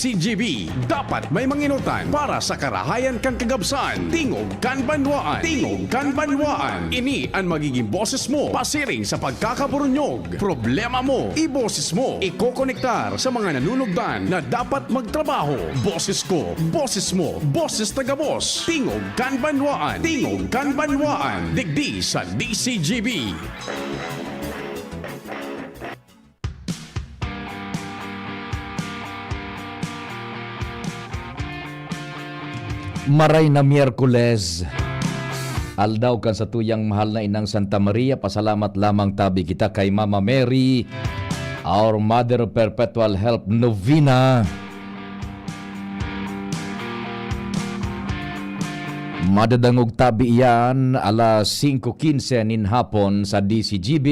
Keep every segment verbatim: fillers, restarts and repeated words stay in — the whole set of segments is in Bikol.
C G B, dapat may manginutan para sa karahayan kan kagabsan. Tingog kan Banwaan. Tingog kan Banwaan. Ini an magiging boses mo pasiring sa pagkakaburunyog. Problema mo, iboses mo. Ikokonektar sa mga nanunugdan na dapat magtrabaho. Boses ko, boses mo, boses ta gabos. Tingog kan Banwaan. Tingog kan Banwaan. Digdi sa D C G B. Maray na Miyerkules, aldaw kan satuyang mahal na Inang Santa Maria, pasalamat lamang tabi kita kay Mama Mary, our Mother of Perpetual Help Novena. Madadangog tabi iyan alas singko quince nin hapon sa D C G B.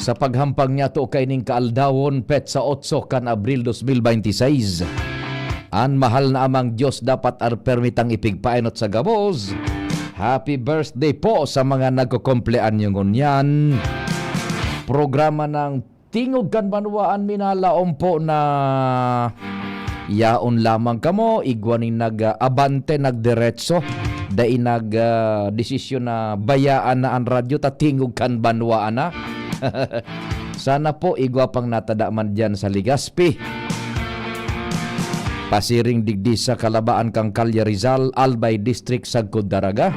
Sa paghampang niyato kaining kaaldawon, petsa otso kan Abril dos mil bente seis, an mahal na Amang Diyos dapat ar-, permitang ipigpaenot sa gabos. Happy birthday po sa mga nagkukumpleanyo ngunyan. Programa ng Tingog kan Banwaan minalaom po na yaon lamang kamo, igwa nin nag-abante, nagdiretso, dai nag, ah, desisyon na bayaan na an radyo ta Tingog kan Banwaan na. Sana po igwa pang natada man diyan sa Legazpi. Pasiring digdi sa Kalabaan kan Kalye Rizal, Albay District, sagkod Daraga.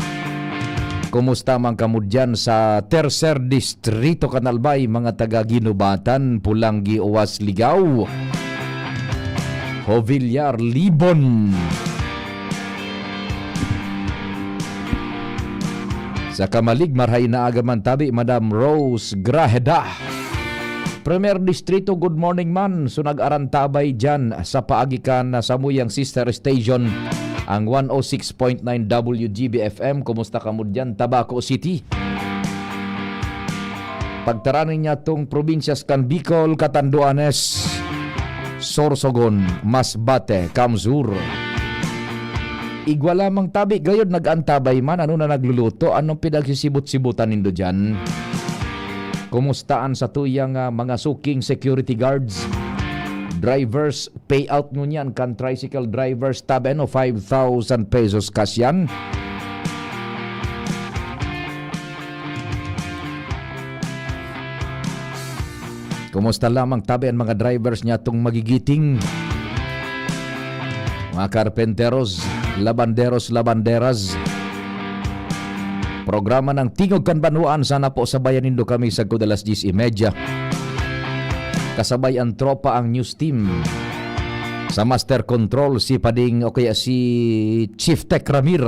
Kumusta man kamo diyan sa Tercer Distrito kan Albay, mga taga Guinobatan, Polangui, Oas, Ligao, Jovellar, Libon? Sa Camalig, marhay na aga man tabi, Madam Rose Grajeda. Primer Distrito, good morning man. So, nag-arantabay diyan sa paagi kan samuyang sister station, ang one oh six point nine W G B F M. Kumusta kamo diyan, Tabaco City? Pagtaraning niya tong probinsyas kan Bicol, Catanduanes, Sorsogon, Masbate, Kamsur. Igwa lamang tabi, gayod nag-antabay man, ano na nagluluto, anong pinagsisibot-sibutan nindo diyan? Kumusta an satuyang, ah, mga suking security guards? Drivers payout ngunyan kan tricycle drivers tabi, ano, five thousand pesos cash yan. Kumusta lamang tabi an mga drivers niya tong magigiting? Mga karpenteros, labanderos, labanderas. Programa ng Tingog kan Banwaan, sana po sabayan nindo kami sagkod alas diyes y media. Kasabay ang tropa, ang news team. Sa Master Control, si Pading o kaya si Chief Tech Ramir.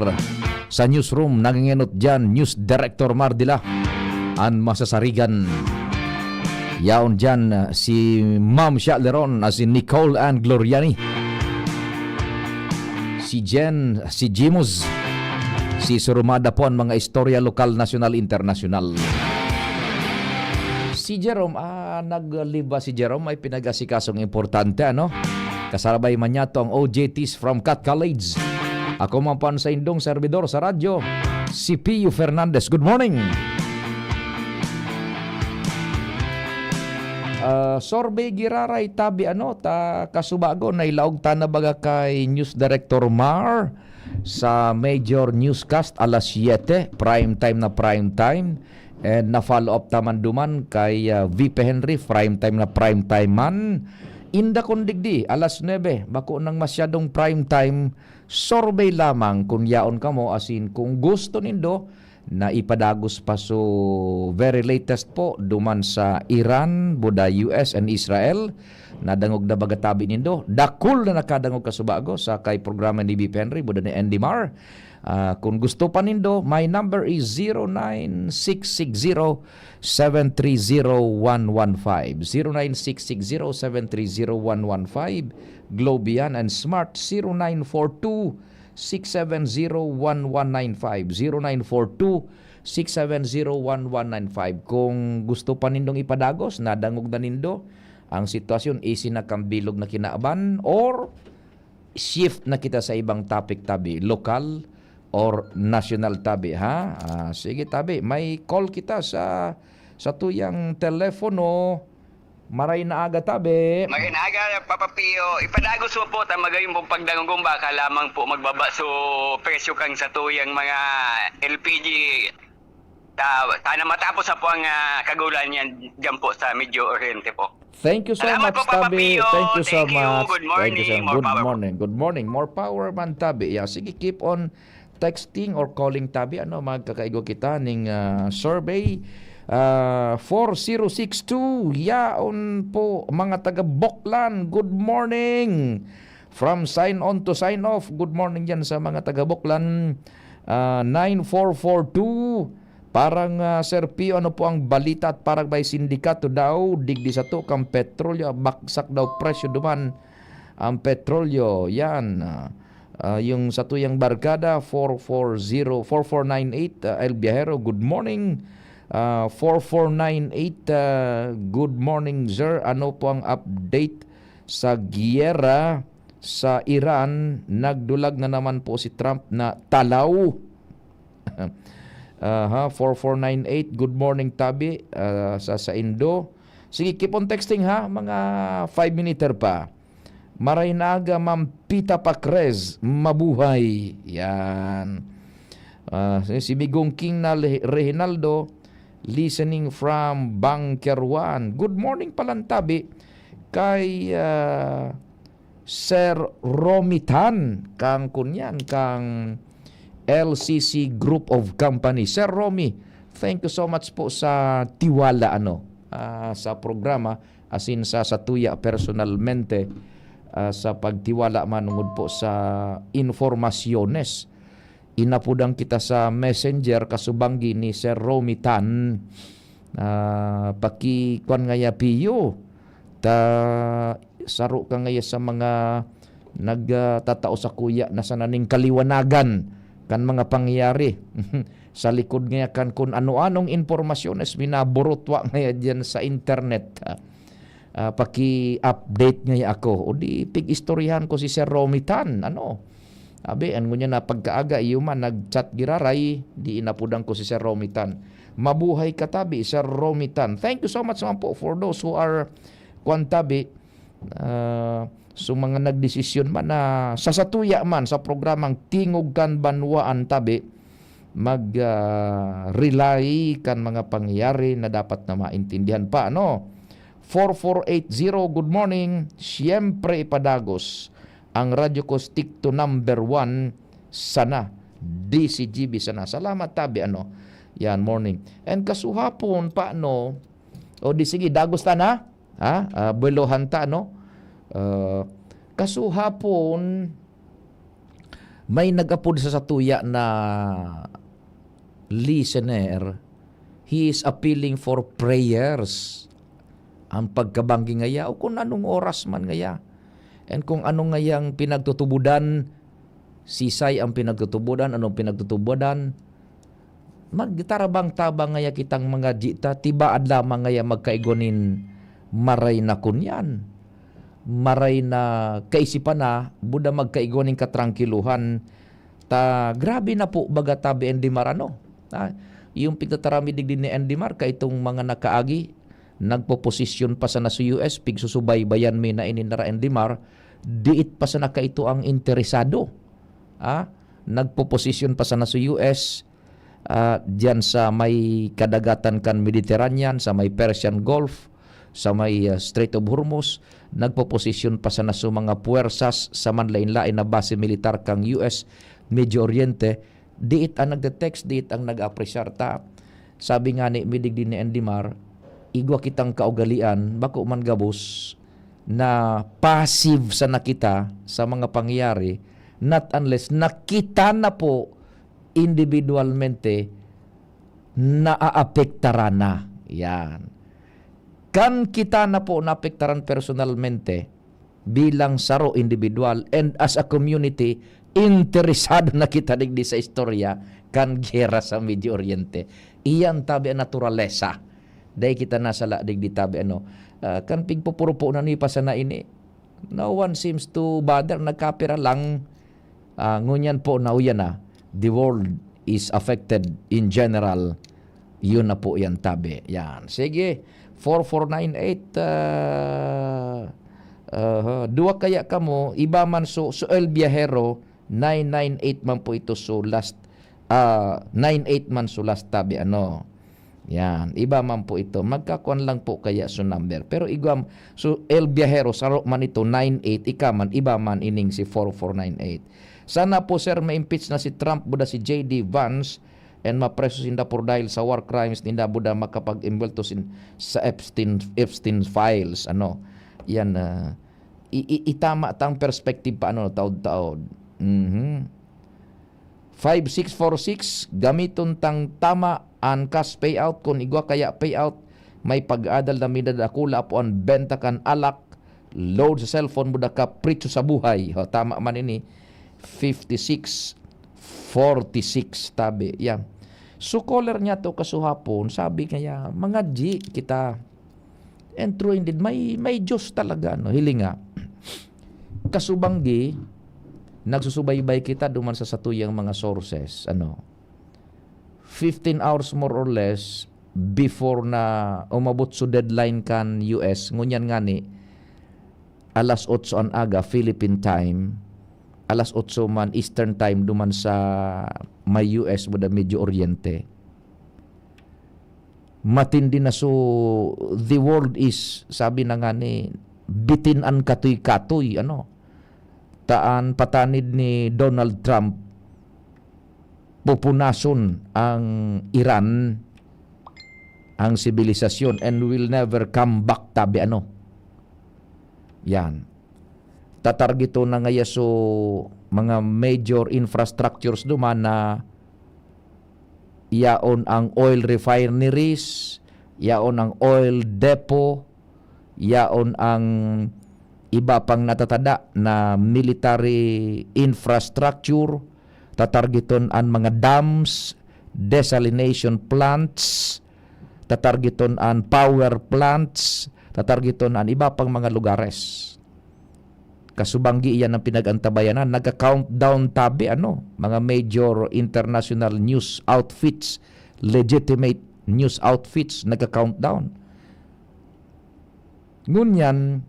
Sa newsroom, nangingenot diyan, News Director Mardila, an masasarigan. Yaon diyan, si Ma'am Sha Leron, as in Nicole and Gloriani. Si Jen, si Jimus, si Surumada po an mga istorya lokal, nasyonal, internasyonal. Si Jerome, ah, nag-leave ba si Jerome? May pinag-asikasong importante, ano? Kasabay man niya to ang O J Ts from Cat College. Ako man po an saindong servidor sa radyo, si Pio Fernandez. Good morning! Ah, survey giraray tabi, ano, ta kasubago, nailaog ta na baga kay News Director Mar sa major newscast alas siyete, prime time na prime time. And na-follow up ta man duman kay, ah, V P Henry, prime time na prime time man. Inda kun digdi, alas nuebe, bako nang masyadong prime time, survey lamang kun yaon kamo, as in, kung gusto nindo na ipadagos pa, so very latest po, duman sa Iran, buda U S and Israel, nadangog na baga tabi nindo. Dakul na nakadangog kasubago sa kay programa ni V P Henry, buda ni Andy Mar. Ah, kung gusto pa nindo, my number is zero nine six six zero seven three zero one one five. Zero nine six six zero seven three zero one one five. Globe yan and Smart, zero nine four two six seven zero one one nine five. Zero nine four two six seven zero one one nine five. Kung gusto pa nindong ipadagos, nadangog na nindo ang sitwasyon, easy na kan bilog na kinaban, or shift na kita sa ibang topic tabi, lokal, or national, tabi, ha? Ah, sige, tabi, may call kita sa, sa tuyang telepono. Maray na aga, tabi. Maray na aga, Papa Pio. Ipadagos mo po ta magayong pong pagdangog, baka lamang po magbaba so presyo kang satuyang mga L P G. Ta, sana matapos na po ang, ah, kagulan niyan diyan po sa Medyo Oriente po. Thank you so Salamat much, po, Papa tabi. Pio. Thank you so Thank you. much. Good Thank you so morning. More Good power po. morning. Good morning. More power man, tabi. Yeah, sige, keep on texting or calling, tabi. Ano, magkakaigo kita ning, ah, survey. Ah, four zero six two, yaon po, mga taga Boklan. Good morning. From sign on to sign off, good morning dyan sa mga taga Boklan. Ah, nine four four two, parang, ah, Sir Pio, ano po ang balita at parang may sindikato daw, digdi sato kan petrolyo, baksak daw presyo duman ang petrolyo. Yan. Ah, ah, yung satuyang barkada, four four zero, four four nine eight, ah, El Viajero, good morning. Ah, four four nine eight, ah, good morning, sir. Ano po ang update sa giyera sa Iran? Nagdulag na naman po si Trump na talaw. Aha, four four nine eight, good morning, tabi, ah, sa, sa Indo. Sige, keep on texting, ha, mga five minute pa. Maray na aga, Ma'am Pita Pacres, mabuhay. Yan. Ah, si, si Bigong King na Le-, Reginaldo, listening from Bunker One. Good morning palan, tabi, kay, ah, Sir Romy Tan, kang kunyan, kang L C C Group of Company. Sir Romy, thank you so much po sa tiwala, ano, ah, sa programa, asin sa, sa tuya personalmente, ah, sa pagtiwala manungod po sa informasyones. Inapodan kita sa Messenger, kasubanggi ni Sir Romy Tan. Ah, pakikuan ngaya, Pio. Ta, saro ka ngaya sa mga nag, ah, tatao sa kuya na sana ning kaliwanagan kan mga pangyayari. Sa likod ngaya kan kun ano-anong impormasyones binaburutwa ngaya diyan sa internet. Ah, paki-update ngaya ako. O di, pig-istoryahan ko si Sir Romy Tan, ano? Abi, an ngunyan na pagkaaga, iyo man, nag-chat giraray, di inapodan ko si Sir Romy Tan. Mabuhay ka, tabi, Sir Romy Tan. Thank you so much naman po for those who are, kwan, tabi, ah, so mga nagdesisyon man na sa satuya man, sa programang Tingog Kan Banwaan, tabi, mag, ah, rely kan mga pangyayari na dapat na maintindihan pa, ano? Four four eight zero, good morning. Siyempre, ipadagos ang Radyo Kostikto number one sana, D C G B sana. Salamat, tabi, ano? Yan, morning. And kasuhapon pa, no? O di sige, dagos ta na. Ha? Ah, buelohan ta, no? Ah, kasuhapon, may nag-apod sa satuya na listener, he is appealing for prayers. Ang pagkabanggi ngaya, o kung anong oras man ngaya. And kung ano ngayang pinagtutubodan, sisay ang pinagtutubodan, anong pinagtutubodan, magtarabang-tabang ngaya kitang mga dita, tibaad lamang ngaya magkaigo nin maray na kunyan. Maray na kaisipan na, buda magkaigo nin katrangkiluhan. Ta, grabe na po, baga, tabi, Endimar, ano? Ah, yung pigtataramid digdi ni Endimar, kaitong mga nakaagi, nagpoposisyon pa sana sa U S, pigsusubaybayan mi na ini nara Endimar, diit pa sana kaito ang interesado. Ah, nagpoposisyon pa sana sa U S, ah, diyan sa may kadagatan kan Mediterranean, sa may Persian Gulf, sa may, ah, Strait of Hormuz, nagpoposisyon pa sana sa mga puwersas sa manlain-lain na base militar kan U S, Medio Oriente, diit ang nagte-text, diit ang nag-apresyar ta. Sabi nga ni, midigdi ni Endimar, igwa kitang kaugalian, bako man gabos na passive sana kita sa mga pangyayari, not unless nakita na po individualmente naaapektaran na. Yan. Kan kita na po naapektaran personalmente, bilang saro individual and as a community, interesado na kita digdi sa istorya kan giyera sa Medio Oriente. Iyan tabi ang naturalesa. Dai kita nasala digdi tabi ano. Ah, kan pigpupurupo na ni pa sana ini. No one seems to bother, nagkapira lang. Ah, ngunyan po na uyan na. the world is affected in general. Yun na po yan, tabi. Yan. Sige, four four nine eight, ah, aha, duwa kaya kamo, iba man so, so El Viajero, nine nine eight man po ito, so last, ah, nine eight man so last, tabi, ano. Yan, iba man po ito. Magkakuan lang po kaya so number. Pero igwa, so El Viajero, saro man ito, nine eight, ika man, iba man ining si four four nine eight. Sana po, sir, ma-impeach na si Trump, buda si J D Vance, and mapreso sinda por dahil sa war crimes ninda, buda makapag-imbulto sin, sa Epstein, Epstein files. Ano? Yan, ah, i-, i-, itama tang perspective pa, ano, taod-taod. Mhm. Five six four six, gamiton tang tama an cash payout. Kun igwa kaya payout, may pag-adal na minadakula apo an benta kan alak, load sa cellphone, buda kapritsyo sa buhay. O, tama man ini. Fifty-six forty-six, tabi. Yan. So, caller niya to kasuhapon, sabi kaya, mga G kita. And true indeed, may, may Diyos talaga, no? Hiling nga. Kasubanggi, nagsusubaybay kita duman sa satuyang mga sources, ano? Fifteen hours more or less before na umabot so deadline kan U S, ngunyan ngani, alas otso an aga, Philippine time, alas otso man Eastern time, duman sa may U S, buda Medio Oriente. Matindi na so, the world is, sabi na nga ni, bitin an katoy-katoy, ano? Taan patanid ni Donald Trump, pupunason ang Iran, ang sibilisasyon, and will never come back, tabi ano. Yan. Tatargeton na ngaya so mga major infrastructures duman na yaon ang oil refineries, yaon ang oil depot, yaon ang iba pang natatada na military infrastructure, tatargeton an mga dams, desalination plants, tatargeton an power plants, tatargeton an iba pang mga lugares. Kasubanggi iyan ang pinag-antabayanan. Nagka-countdown tabi, ano, mga major international news outfits, legitimate news outfits, nagka-countdown. Ngunyan,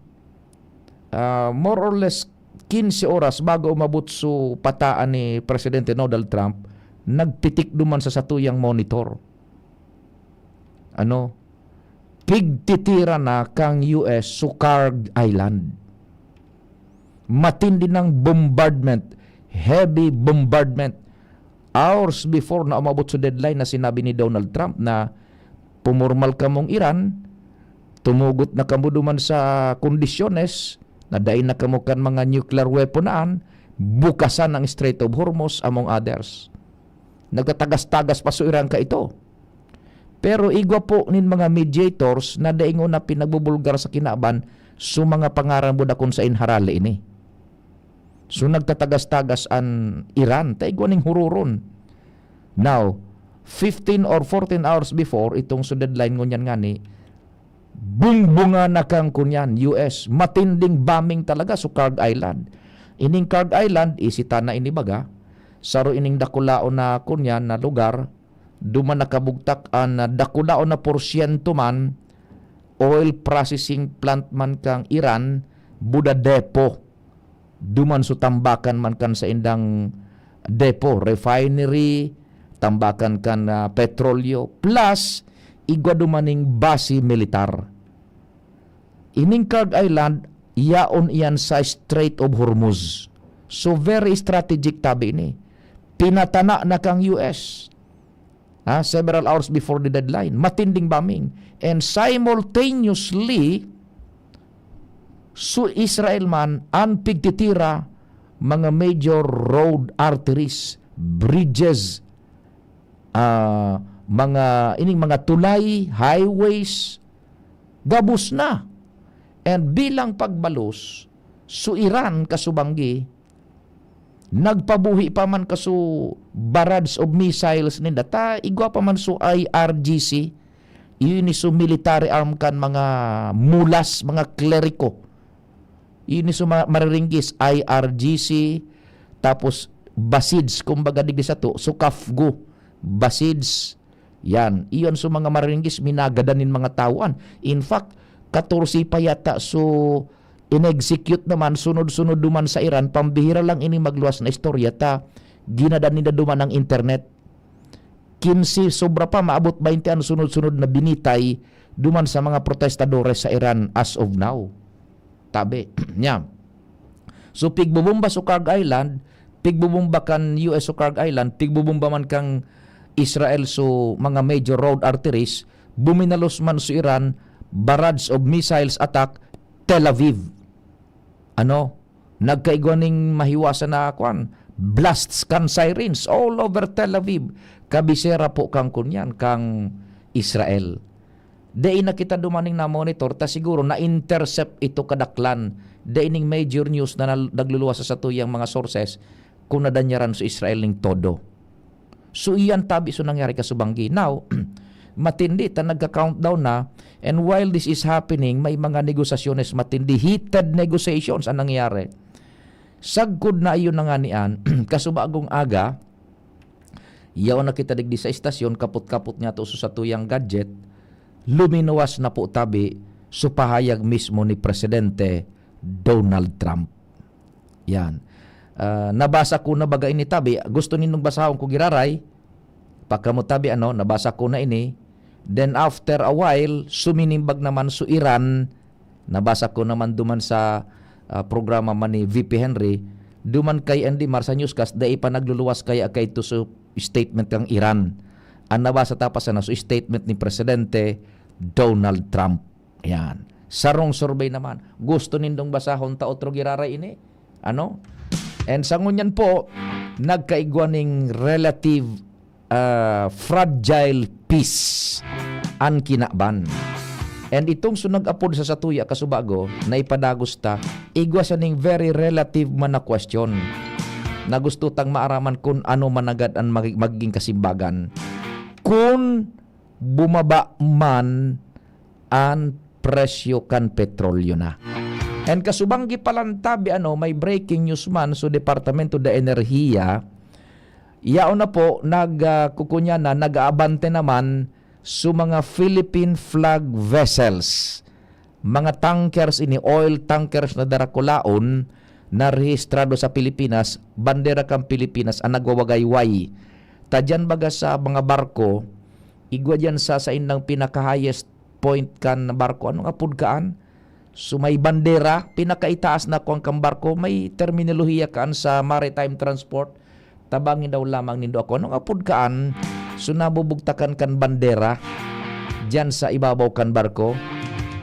ah, more or less quince oras bago umabot so pataan ni Presidente Donald Trump, nagpitik duman sa satuyang monitor. Ano? Pigtitira na kang U S so Kharg Island. Matindi ng bombardment, heavy bombardment. Hours before na umabot sa deadline na sinabi ni Donald Trump na pumormal kamong Iran, tumugot na kamo duman sa kondisyones, na dai na kamo kan mga nuclear weapon naan, bukasan ang Strait of Hormuz, among others. Nagtatagas-tagas pa so Iran kaito. Pero igwa po nin mga mediators na dai ngona pinagbubulgar sa kinaban so mga pangaran buda kun saen harale ini. So, nagtatagas-tagas an Iran, ta igwa ning huroron. Now, fifteen or fourteen hours before itong so deadline ngunyan ngani, bungbunga na kang kunyan, U S, matinding bombing talaga so Kharg Island. Ining Kharg Island, isita na ini baga, saro ining dakulaon na kunyan na lugar, duman nakabugtak an, ah, dakulaon na porsyento man, oil processing plant man kang Iran, buda depo. Duman so tambakan man kan saindang depo, refinery, tambakan kan, ah, petrolyo, plus igwa duman ning base militar. Ining Kharg Island, yaon iyan sa Strait of Hormuz. So, very strategic tabi ini. Pinatana na kang U S. Ha, several hours before the deadline. Matinding bombing. And simultaneously, so Israel man an pigtitira mga major road arteries, bridges, ah, mga, ining mga tulay, highways, gabos na. And bilang pagbalos, so Iran kasubanggi, nagpabuhi pa man kaso barrage of missiles ninda. Ta igwa pa man so I R G C, ini so military arm kan mga mulas, mga kleriko. Ini so ma-, mariringgis, I R G C, tapos basids, kumbaga, digdi sato, so kafgu, basids. Yan. Iyon so mga maringgis, minagadan nin mga tawoan. In fact, katorse pa yata so in-execute naman, sunod-sunod duman sa Iran, pambihira lang ini magluwas na istorya ta ginadan ninda duman ang internet. Kinse sobra pa, maabot baynte an sunod-sunod na binitay duman sa mga protestadores sa Iran as of now. Tabi, niya. So, pigbobomba so Kharg Island, pigbobomba kan U S so Kharg Island, pigbobomba man kan Israel so mga major road arteries, buminalos man so Iran, barrage of missiles attack, Tel Aviv. Ano? Nagkaigwa ning mahiwasan na, kwan, blasts kan sirens all over Tel Aviv. Kabisera po kang kunyan, kang Israel. Dai na kita dumaning na-monitor, ta siguro na-intercept ito kadaklan. Dai ning major news na nal-, nagluluwas sa satuyang mga sources, kung nadanyaran sa Israel ning todo. So, iyan tabi so nangyari kasubanggi. Now, matindi ta nagka-countdown na, and while this is happening, may mga negosasyones, matindi, heated negotiations ang nangyari. Sagkod na iyon na nga niyan, kasubagong aga, yaon na kita digdi sa estasyon, kapot-kapot nga to sa satuyang gadget, luminuwas na po tabi so pahayag mismo ni Presidente Donald Trump. Yan. Ah, nabasa ko na baga ini tabi. Gusto nindong basahon ko giraray? Pakamo tabi, ano, nabasa ko na ini. Then after a while, suminimbag naman so Iran. Nabasa ko naman duman sa, ah, programa man ni V P Henry. Duman kay Andy Mar sa newscast, dai pa nagluluwas kaya kay to so statement kang Iran. Ang nabasa ta pa sana so statement ni Presidente Donald Trump. Yan. Sarong survey naman. Gusto nindong basahon ta otro giraray ini? Ano? And sa ngunyan po, nagkaigwa ning relative, ah, fragile peace an kinaban. And itong so nag-apod sa satuya kasubago na ipadagos ta, igwa sa ning very relative man na question na gusto tang maaraman kun ano managad an magi-, magiging kasimbagan. Kun bumaba man an presyo kan petrolyo na. And kasubanggi palan tabi, ano, may breaking news man, so Departamento de Energia, yaon na po, nag, ah, kukunya na, nag-aabante naman so mga Philippine flag vessels. Mga tankers ini, oil tankers na darakulaon na rehistrado sa Pilipinas, bandera kan Pilipinas an nagwawagayway. Ta diyan baga sa mga barko, igwa diyan sa saindang pinaka-highest point kan barko. Ano nga pud kaan? So, may bandera, pinakaitaas na kuwan kan barko, may terminolohiya kaan sa maritime transport. Tabangin daw lamang nindo ako. Ano nga pud kaan? So, nabubugtakan kan bandera diyan sa ibabaw kan barko.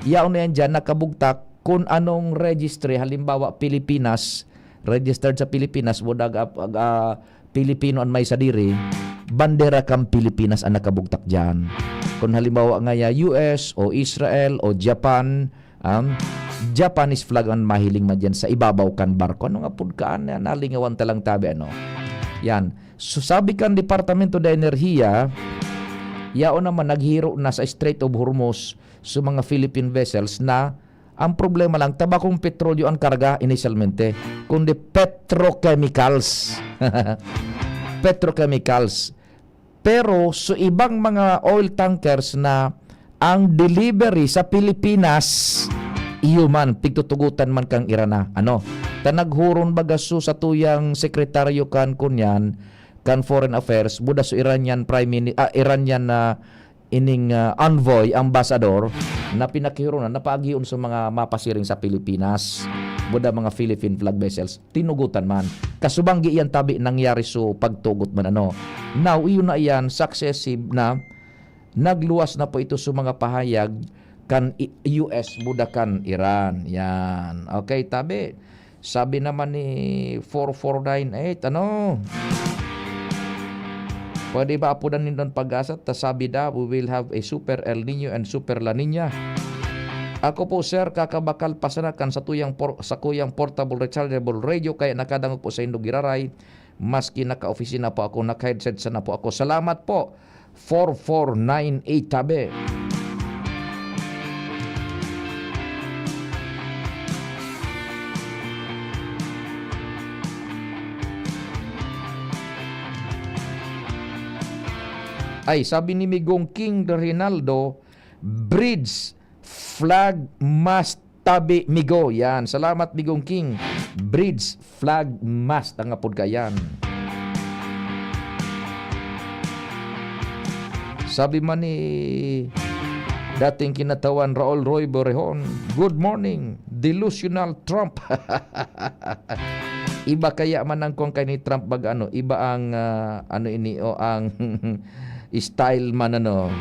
Yaon na yan diyan, nakabugtak kun anong registry, halimbawa, Pilipinas, registered sa Pilipinas, buda ga, ga, Pilipino an may sadiri, bandera kan Pilipinas an nakabugtak diyan. Kun halimbawa ngaya U S o Israel o Japan, um, Japanese flag an mahiling man diyan sa ibabaw kan barko. Ano nga pud kaan na nalingawan ta lang tabi, ano? Yan. So, sabi kan Departamento de Energia, yaon naman naghiro na sa Strait of Hormuz so mga Philippine vessels na ang problema lang, tabakong petrolyo ang karga inisyalmente, kundi petrochemicals. Petrochemicals. Pero sa ibang mga oil tankers na ang delivery sa Pilipinas, iyo man, pigtutugutan man kang Iran na. Ano? Ta naghuron baga so satuyang sekretaryo kan kunyan, kan Foreign Affairs, buda so Iranian Prime Mini-, ah, Iranian na ining, ah, envoy, ambassador, na pinakihironan na paagihon sa mga mapasiring sa Pilipinas, buda mga Philippine flag vessels, tinugutan man. Kasubanggi iyan tabi nangyari so pagtugot man, ano. Now, iyo na iyan, successive na nagluwas na po ito sa mga pahayag kan I-, U S buda kan Iran. Yan. Okay, tabi. Sabi naman ni four four nine eight, ano? Pwede ba apodan nindon Pag-asa? Ta sabi da, we will have a super El Nino and super La Nina. Ako po, sir, kakabakal pa sana kan satuyang por-, sakuyang portable rechargeable radio, kaya nakadangog po saindo giraray, maski naka-opisina po ako, naka-headset sana po ako. Salamat po. Four four nine eight, tabi. Ay, sabi ni Migong King Rinaldo, bridge flag mast tabi, Migo. Yan. Salamat, Migong King. Bridge flag mast ang apod ka yan. Sabi man ni dating kinatawan Raul Roy Borrejon, "Good morning, delusional Trump." Iba kaya man ang kuwan kay ni Trump baga ano, iba ang, ah, ano ini, o ang style man ano.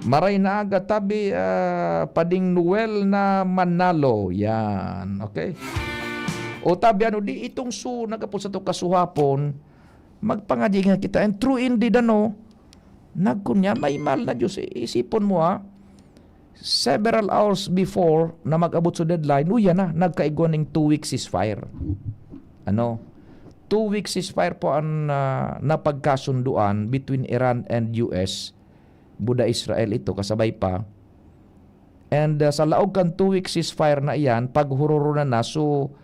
Maray na aga tabi, ah, pading Noel na Manalo. Yan, okay? O tabi, ano, di itong su-, nagapon sa to kasuhapon, magpangadyi nga kita. And true indeed, ano, nagkunya, may mal na Diyos, i-, isipon mo, ha? Several hours before na mag-abot sa deadline, uya na, nagkaigwa ning two weeks ceasefire. Ano? Two weeks ceasefire po ang, ah, napagkasunduan between Iran and U S. Buda Israel ito, kasabay pa. And, ah, sa laog kan two weeks ceasefire na iyan, paghururo na na, so,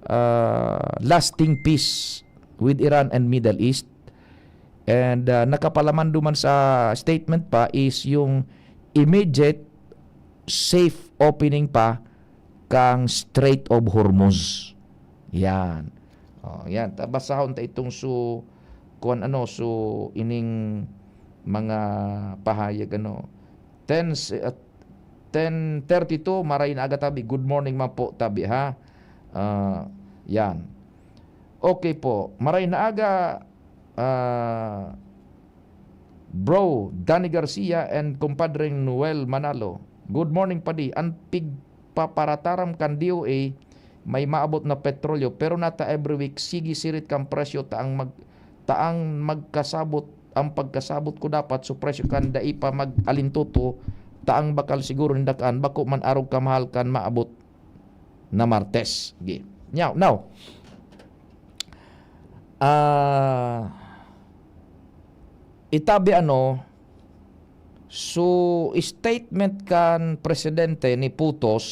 ah, lasting peace with Iran and Middle East. And, ah, nakapalaman duman sa statement pa is yung immediate safe opening pa kang Strait of Hormuz. Yan. Oh, yan. Ta-, basahon ta itong su-, kuwan ano, su-, ining mga pahayag ano. Ten, s-, at ten thirty-two, maray na aga tabi. Good morning man po, tabi, ha? Ah, yan. Okay po. Maray na aga, ah, Bro Danny Garcia and Compadre Noel Manalo. Good morning, padi. An pigpaparataram kan D O A, may maabot na petrolyo, pero nata every week, sige sirit kan presyo ta ang mag-, ta ang magkasabot, ang pagkasabot ko dapat so presyo kan dai pa mag-alintuto, ta ang bakal siguro ninda kan bako man arog kamahal kan maabot na Martes. Sige. Now, now, ah, itabi ano, so statement kan presidente ni Putos,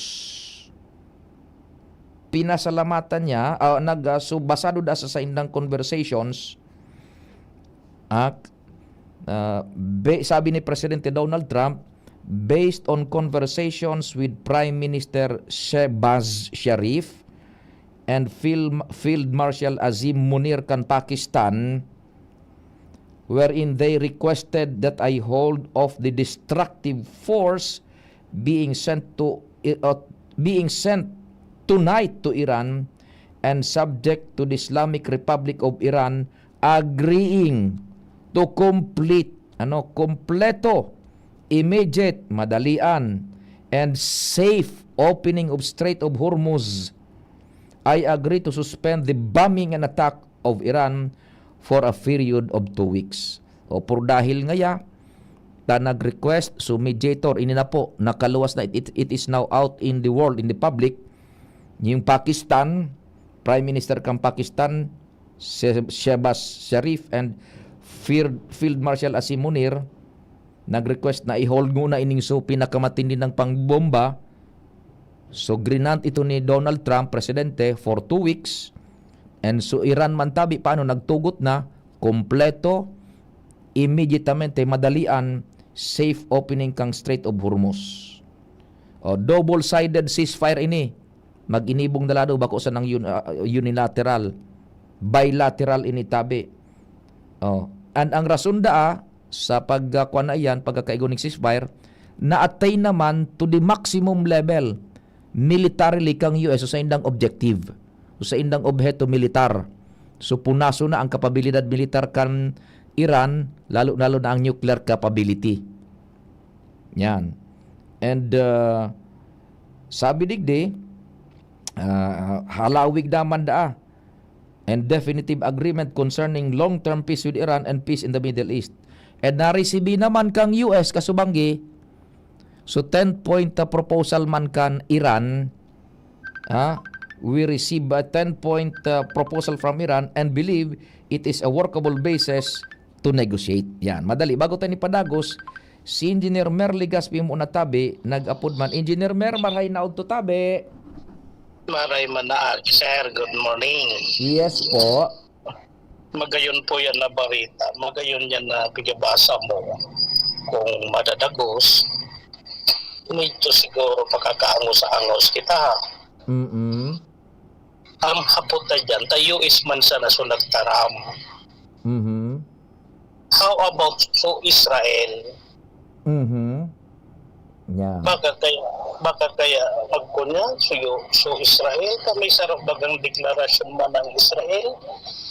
pinasalamatan niya, ah, nag, ah, so basado da sa saindang conversations, ah, ah, be-, sabi ni Presidente Donald Trump, "Based on conversations with Prime Minister Shehbaz Sharif and Fil-, Field Marshal Azim Munir kan Pakistan, wherein they requested that I hold off the destructive force being sent to, uh, being sent tonight to Iran and subject to the Islamic Republic of Iran, agreeing to complete, ano, kompleto, immediate, madalian, and safe opening of Strait of Hormuz. I agree to suspend the bombing and attack of Iran for a period of two weeks." O, por dahil ngaya, ta nag-request, so mediator, ini na po, nakaluwas na, it, it, it is now out in the world, in the public. Yung Pakistan, Prime Minister kang Pakistan, She-, Shehbaz Sharif and Field, Field Marshal Asim Munir, nag-request na i-hold muna ining so pinakamatindi nang pangbomba. So, grinant ito ni Donald Trump, presidente, for two weeks. And so, Iran man tabi, paano nagtugot na, kompleto, immediatamente, madalian, safe opening kang Strait of Hormuz. O, double-sided ceasefire ini. Mag-inibong na lado, bako sa nang un-, ah, unilateral. Bilateral ini tabi. O, and ang rason daa, sa pagkakuan na iyan, pagkakaigo ning ceasefire, na-attain naman to the maximum level militarily kang U S o sa indang objective, o sa indang obheto militar. So, punaso na ang kapabilidad militar kan Iran, lalo, lalo na ang nuclear capability. Yan. And, uh, sabi digdi, ah, halawig naman daa and definitive agreement concerning long-term peace with Iran and peace in the Middle East. And naresibi naman kang U S kasubanggi, so ten-point, ah, proposal man kan Iran, ah, we receive a ten-point, ah, proposal from Iran and believe it is a workable basis to negotiate. Yan. Madali, bago tayo nipadagos, si Engineer Mer Legaspi mo na tabi, nag-apod man. Engineer Mer, marhay na udto tabi. Maray manaag, sir. Good morning. Yes po. Magayon po yan na barita. Magayon yan na pigabasa mo. Kung madadagos, medyo siguro makakaangos-angos kita. Mm-mm. Ang hapot na dyan, ta U S man sana so nagtaram. Mhm. How about so Israel? Mhm. Yeah. Baka kaya, baka kaya magkunya, so, so Israel, ka may sarap bagang deklarasyon man ang Israel,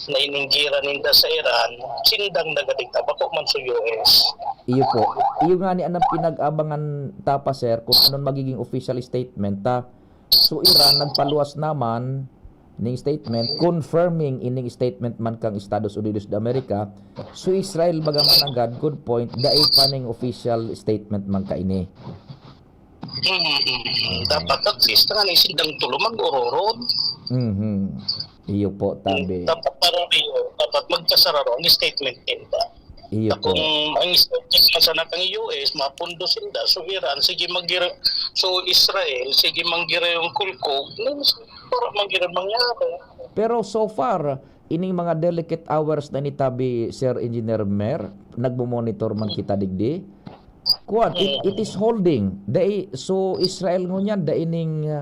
na ininggiran ninda sa Iran, sindang nagadikta, bako man so U S. Iyo po. Iyo nga ni anang pinag-abangan ta pa, sir, kung anong magiging official statement ta. So, Iran nagpaluwas naman ning statement confirming ining statement man kang Estados Unidos de America. So, Israel baga man nanggad, good point, dai pa ning official statement man kaini. Hmm, dapat at least nga ni sindang tulo mag-ororod. Mhm. Iyo po, tabi. Dapat parang iyo, dapat magkasararo ang statement ninda. Iyo Na po. Kung ang statement man sana kang U S, mapundo sinda. So Iran, sige magira, so Israel, sige manggira yung kulkog, para manggira mangyari. Pero so far, ining mga delicate hours na ini tabi, Sir Engineer Mer, nagmo-monitor man kita digdi. Kuwan, it, it is holding. Dai, so Israel ngunyan, dai ning uh,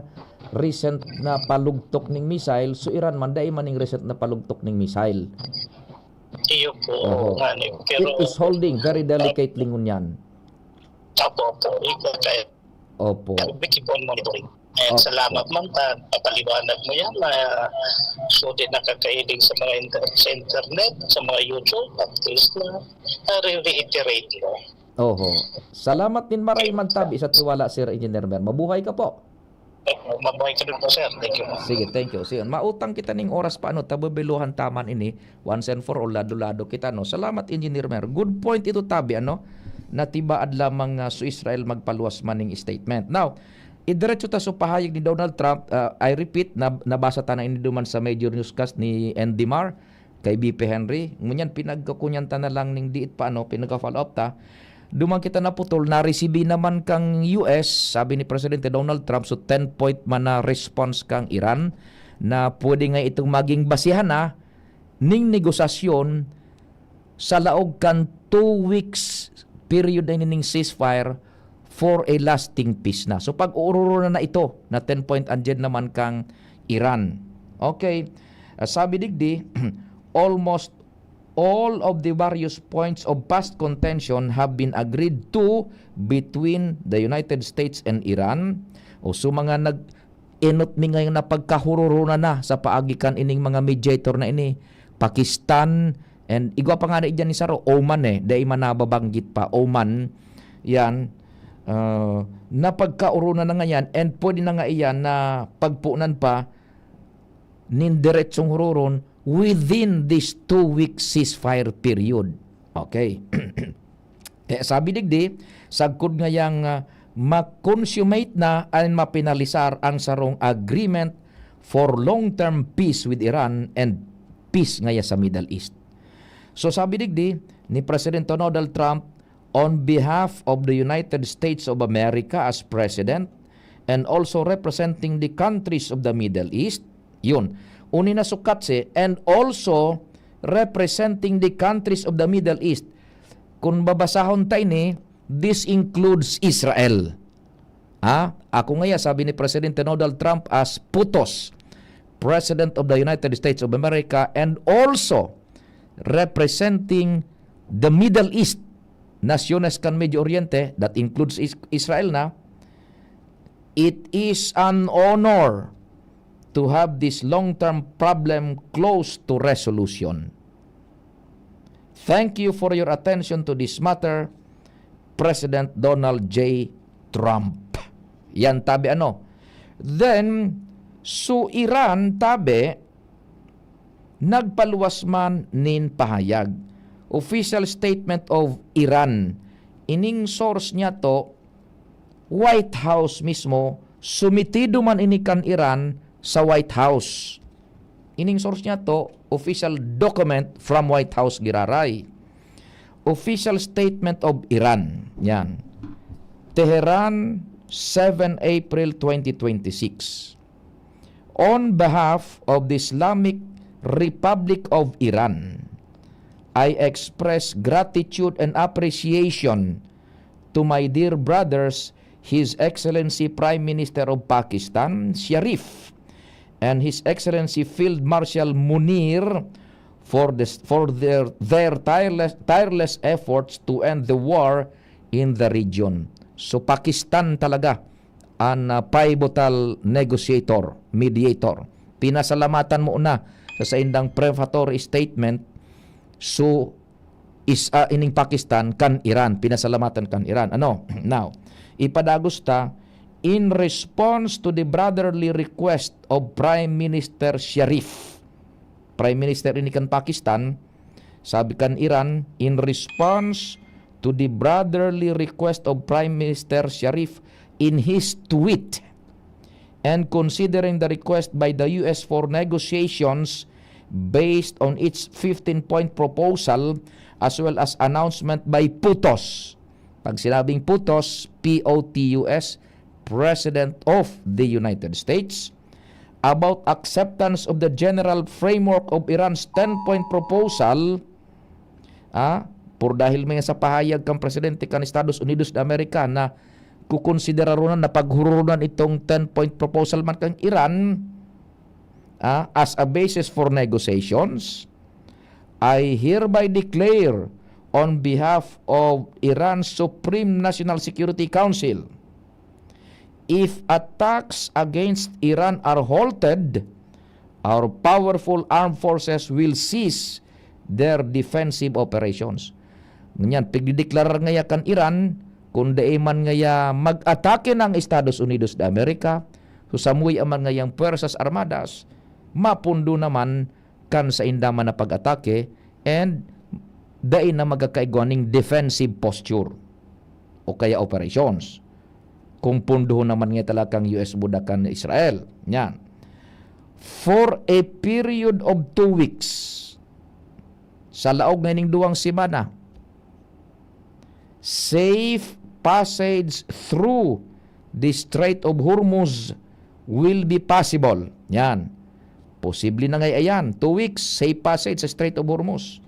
recent na palugtok ning missile. So Iran man, dai man ning recent na palugtok ning missile. Iyo po, Oho. nga ni. Pero, It is holding very delicately ngunyan. Opo, opo. Ikaw kaya, Opo. we keep on monitoring. And Opo. Salamat man ta, papaliwanag mo yan na so di nakakailing sa mga inter- sa internet, sa mga YouTube, at least na na-reiterate mo. Oho. Salamat nin maray man tabi sa tiwala, Sir Engineer Mer. Mabuhay ka po. Mabuhay ka din po, sir. Thank you. Sige, thank you. Sige, mautang kita ning oras pa, ano, tababiluhan taman ini, once and for all, lado-lado kita, no. Salamat, Engineer Mer. Good point ito, tabi, ano, na tibaad lamang, ah, so Israel magpaluwas man ning statement. Now, idiretso ta sa pahayag ni Donald Trump, ah, I repeat, na, nabasa ta na ini duman sa major newscast ni Andy Mar, kay B P Henry. Ngunyan, pinagkakunyan ta na lang ning diit pa, ano, pinagka-follow up ta. Duman kita naputol, naresibi naman kang U S, sabi ni Presidente Donald Trump, so ten point man na response kang Iran na pwede nga itong maging basihan na ning negosasyon sa laog kan two weeks period na ini ning ceasefire for a lasting peace na. So pag-uururo na na ito na ten point andyan naman kang Iran. Okay, ah, sabi digdi, almost all of the various points of past contention have been agreed to between the United States and Iran. O so mga nag-inot mi ngayon na pagkahururuna na sa paagi kan ining mga mediator na ini, Pakistan, and igwa pa nga na idyan ni Saro, Oman eh, dai man nababanggit pa, Oman, yan. Ah, napagkauruna na nga yan, and pwede na nga iyan na pagpunan pa nin diretsong hururon within this two-week ceasefire period. Okay. Kaya sabi digdi, sagkod ngayang ah, ma-consummate na and mafinalisar ang sarong agreement for long-term peace with Iran and peace ngaya sa Middle East. So sabi digdi ni President Donald Trump, on behalf of the United States of America as President and also representing the countries of the Middle East, yun, uni na sukat si, and also representing the countries of the Middle East. Kung babasahon ta ini, this includes Israel. Ha? Ako ngaya, sabi ni Presidente Donald Trump as PUTOS, President of the United States of America, and also representing the Middle East, naciones kan Medio Oriente, that includes Is- Israel na, it is an honor to have this long-term problem close to resolution. Thank you for your attention to this matter, President Donald J. Trump. Yan tabi ano. Then, so Iran tabi, nagpaluwas man nin pahayag. Official statement of Iran. Ining source niya to, White House mismo, sumitido man ini kan Iran sa White House. Ining source niya to, official document from White House giraray. Official statement of Iran. Yan. Tehran, seven April twenty twenty-six. On behalf of the Islamic Republic of Iran, I express gratitude and appreciation to my dear brothers, His Excellency Prime Minister of Pakistan, Sharif, and His Excellency Field Marshal Munir for this, for their, their tireless, tireless efforts to end the war in the region. So, Pakistan talaga an, ah, pivotal negotiator, mediator. Pinasalamatan mo na sa saindang prefatory statement. So, is, ah, ining Pakistan kan Iran, pinasalamatan kan Iran. Ano? Now, ipadagos ta, in response to the brotherly request of Prime Minister Sharif, Prime Minister ini kan Pakistan, sabi kan Iran, in response to the brotherly request of Prime Minister Sharif in his tweet, and considering the request by the U S for negotiations based on its fifteen-point proposal as well as announcement by POTUS. Pag sinabing POTUS, P O T U S, President of the United States, about acceptance of the general framework of Iran's ten-point proposal, ah, por dahil may sa pahayag kan presidente kan Estados Unidos de America na kukonsideraron na, na paghurunan itong ten-point proposal man kan Iran, ah, as a basis for negotiations, I hereby declare on behalf of Iran's Supreme National Security Council, if attacks against Iran are halted, our powerful armed forces will cease their defensive operations. Ngunyan, pigdideklarar ngaya kan Iran, kung dai man ngaya mag-atake ng Estados Unidos de America, susamuy man ngayang Puwersas Armadas, mapundo naman kan sainda man na pag-atake and dai na magkakaigwa ning defensive posture o kaya operations. Kung pundohon naman nga talagang U S buda kan Israel. Yan. For a period of two weeks, sa laog na ining duwang semana, safe passage through the Strait of Hormuz will be possible. Yan. Posible na ngay ayan. Two weeks, safe passage sa Strait of Hormuz.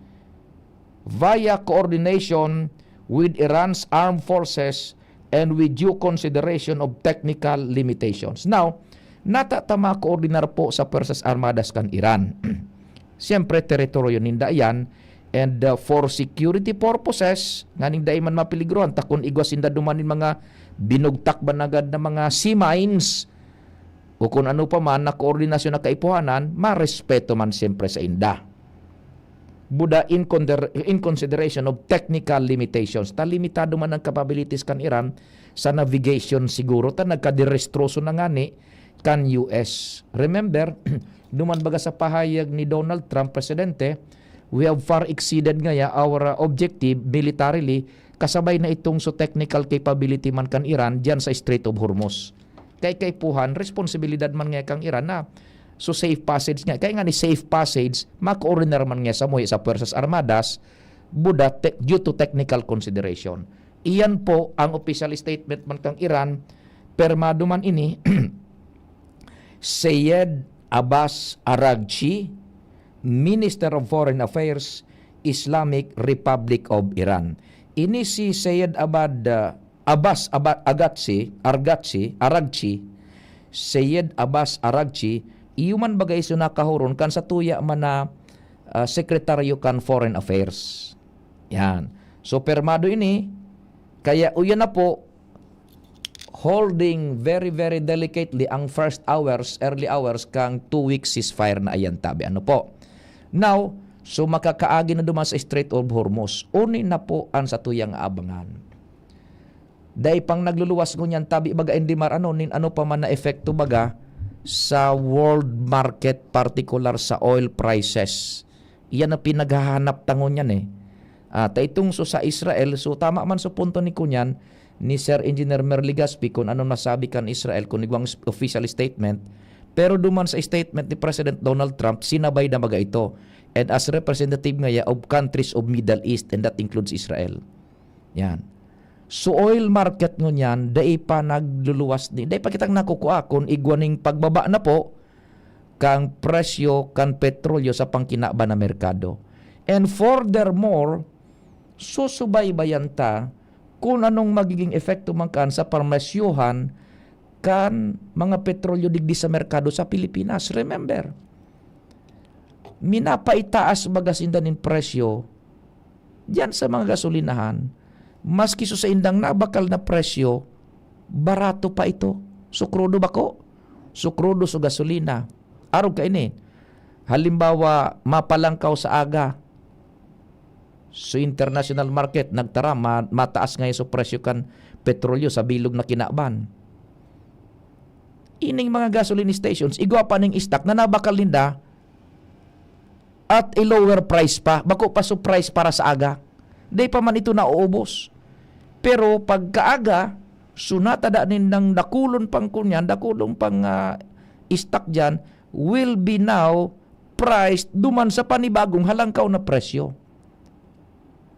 Via coordination with Iran's armed forces and with due consideration of technical limitations. Now, nata ta makoordinar po sa Puwersas Armadas kan Iran. Siyempre, teritoryo ninda iyan, and, uh, for security purposes, nganing dai man mapeligrohan, ta kun igwa sinda duman nin mga binugtak banagad na mga sea mines, o kun ano pa man na koordinasyon na kaipuhanan, marespeto man siyempre sa inda. Buda in, consider-, in consideration of technical limitations. Ta limitado man ang capabilities kan Iran sa navigation siguro, ta nagkadirestroso na ngani kan U S. Remember, duman baga sa pahayag ni Donald Trump, Presidente, we have far exceeded ngaya our, uh, objective militarily, kasabay na itong so technical capability man kan Iran diyan sa Strait of Hormuz. Kay kaipuhan, responsibilidad man ngaya kan Iran na so safe passage nga. Kaya nga ni safe passage, makoordinar man ngaya sa muhi sa Puwersas Armadas, buda te-, due to technical consideration. Iyan po ang official statement man kan Iran, permado man ini, Sayed Abbas Araghchi, Minister of Foreign Affairs, Islamic Republic of Iran. Ini si Sayed Abad, ah, Abbas Aba-, Agatsi, Argatsi, Araghchi, Sayed Abbas Araghchi, iyo man bagay so nakahuron kan satuya man na, ah, sekretaryo kan Foreign Affairs. Yan. So, permado ini, kaya uyan na po, holding very, very delicately ang first hours, early hours kan two week ceasefire na ayan tabi. Ano po? Now, so makakaagi na duman sa Strait of Hormuz. Uni na po ang satuyang abangan. Dai pang nagluluwas ngunyan tabi baga in Dimar ano, nin ano pa man na epekto baga sa world market, particular sa oil prices. Iyan ang pinaghahanap ta ngunyan eh. Ah, ta itong so sa Israel, so tama man sa punto ni kunyan, ni Sir Engineer Merly Gaspi, kung ano nasabi kan Israel, kung igwang s-, official statement, Pero duman sa statement ni President Donald Trump, sinabay na baga ito. And as representative ngaya of countries of Middle East, and that includes Israel. Yan. So oil market ngunyan, dai pa nagluluwas ni, dai pa kitang nakukua kun igwa ning pagbaba na po kang presyo kan petrolyo sa pangkinaban na merkado. And furthermore, susubaybayan ta kun anong magiging epekto man kan sa parmasyohan kan mga petrolyo digdi sa merkado sa Pilipinas. Remember, minapaitaas baga sinda nin presyo diyan sa mga gasolinahan, maski so saindang nabakal na presyo, barato pa ito. So, krudo bako? So, krudo, so gasolina. Arog kaini, halimbawa, mapalangkaw sa aga, so international market, nagtaram, ma-, mataas ngayon so presyo kan petrolyo sa bilog na kinaban. Ining mga gasoline stations, igwa pa ning stock na nabakal ninda at a lower price pa, bako pa so price para sa aga. Dai pa man ito nauubos. Pero pagkaaga, so natada nindang dakulon pang kunyan, dakulon pang, ah, stock diyan, will be now priced duman sa panibagong halangkaw na presyo.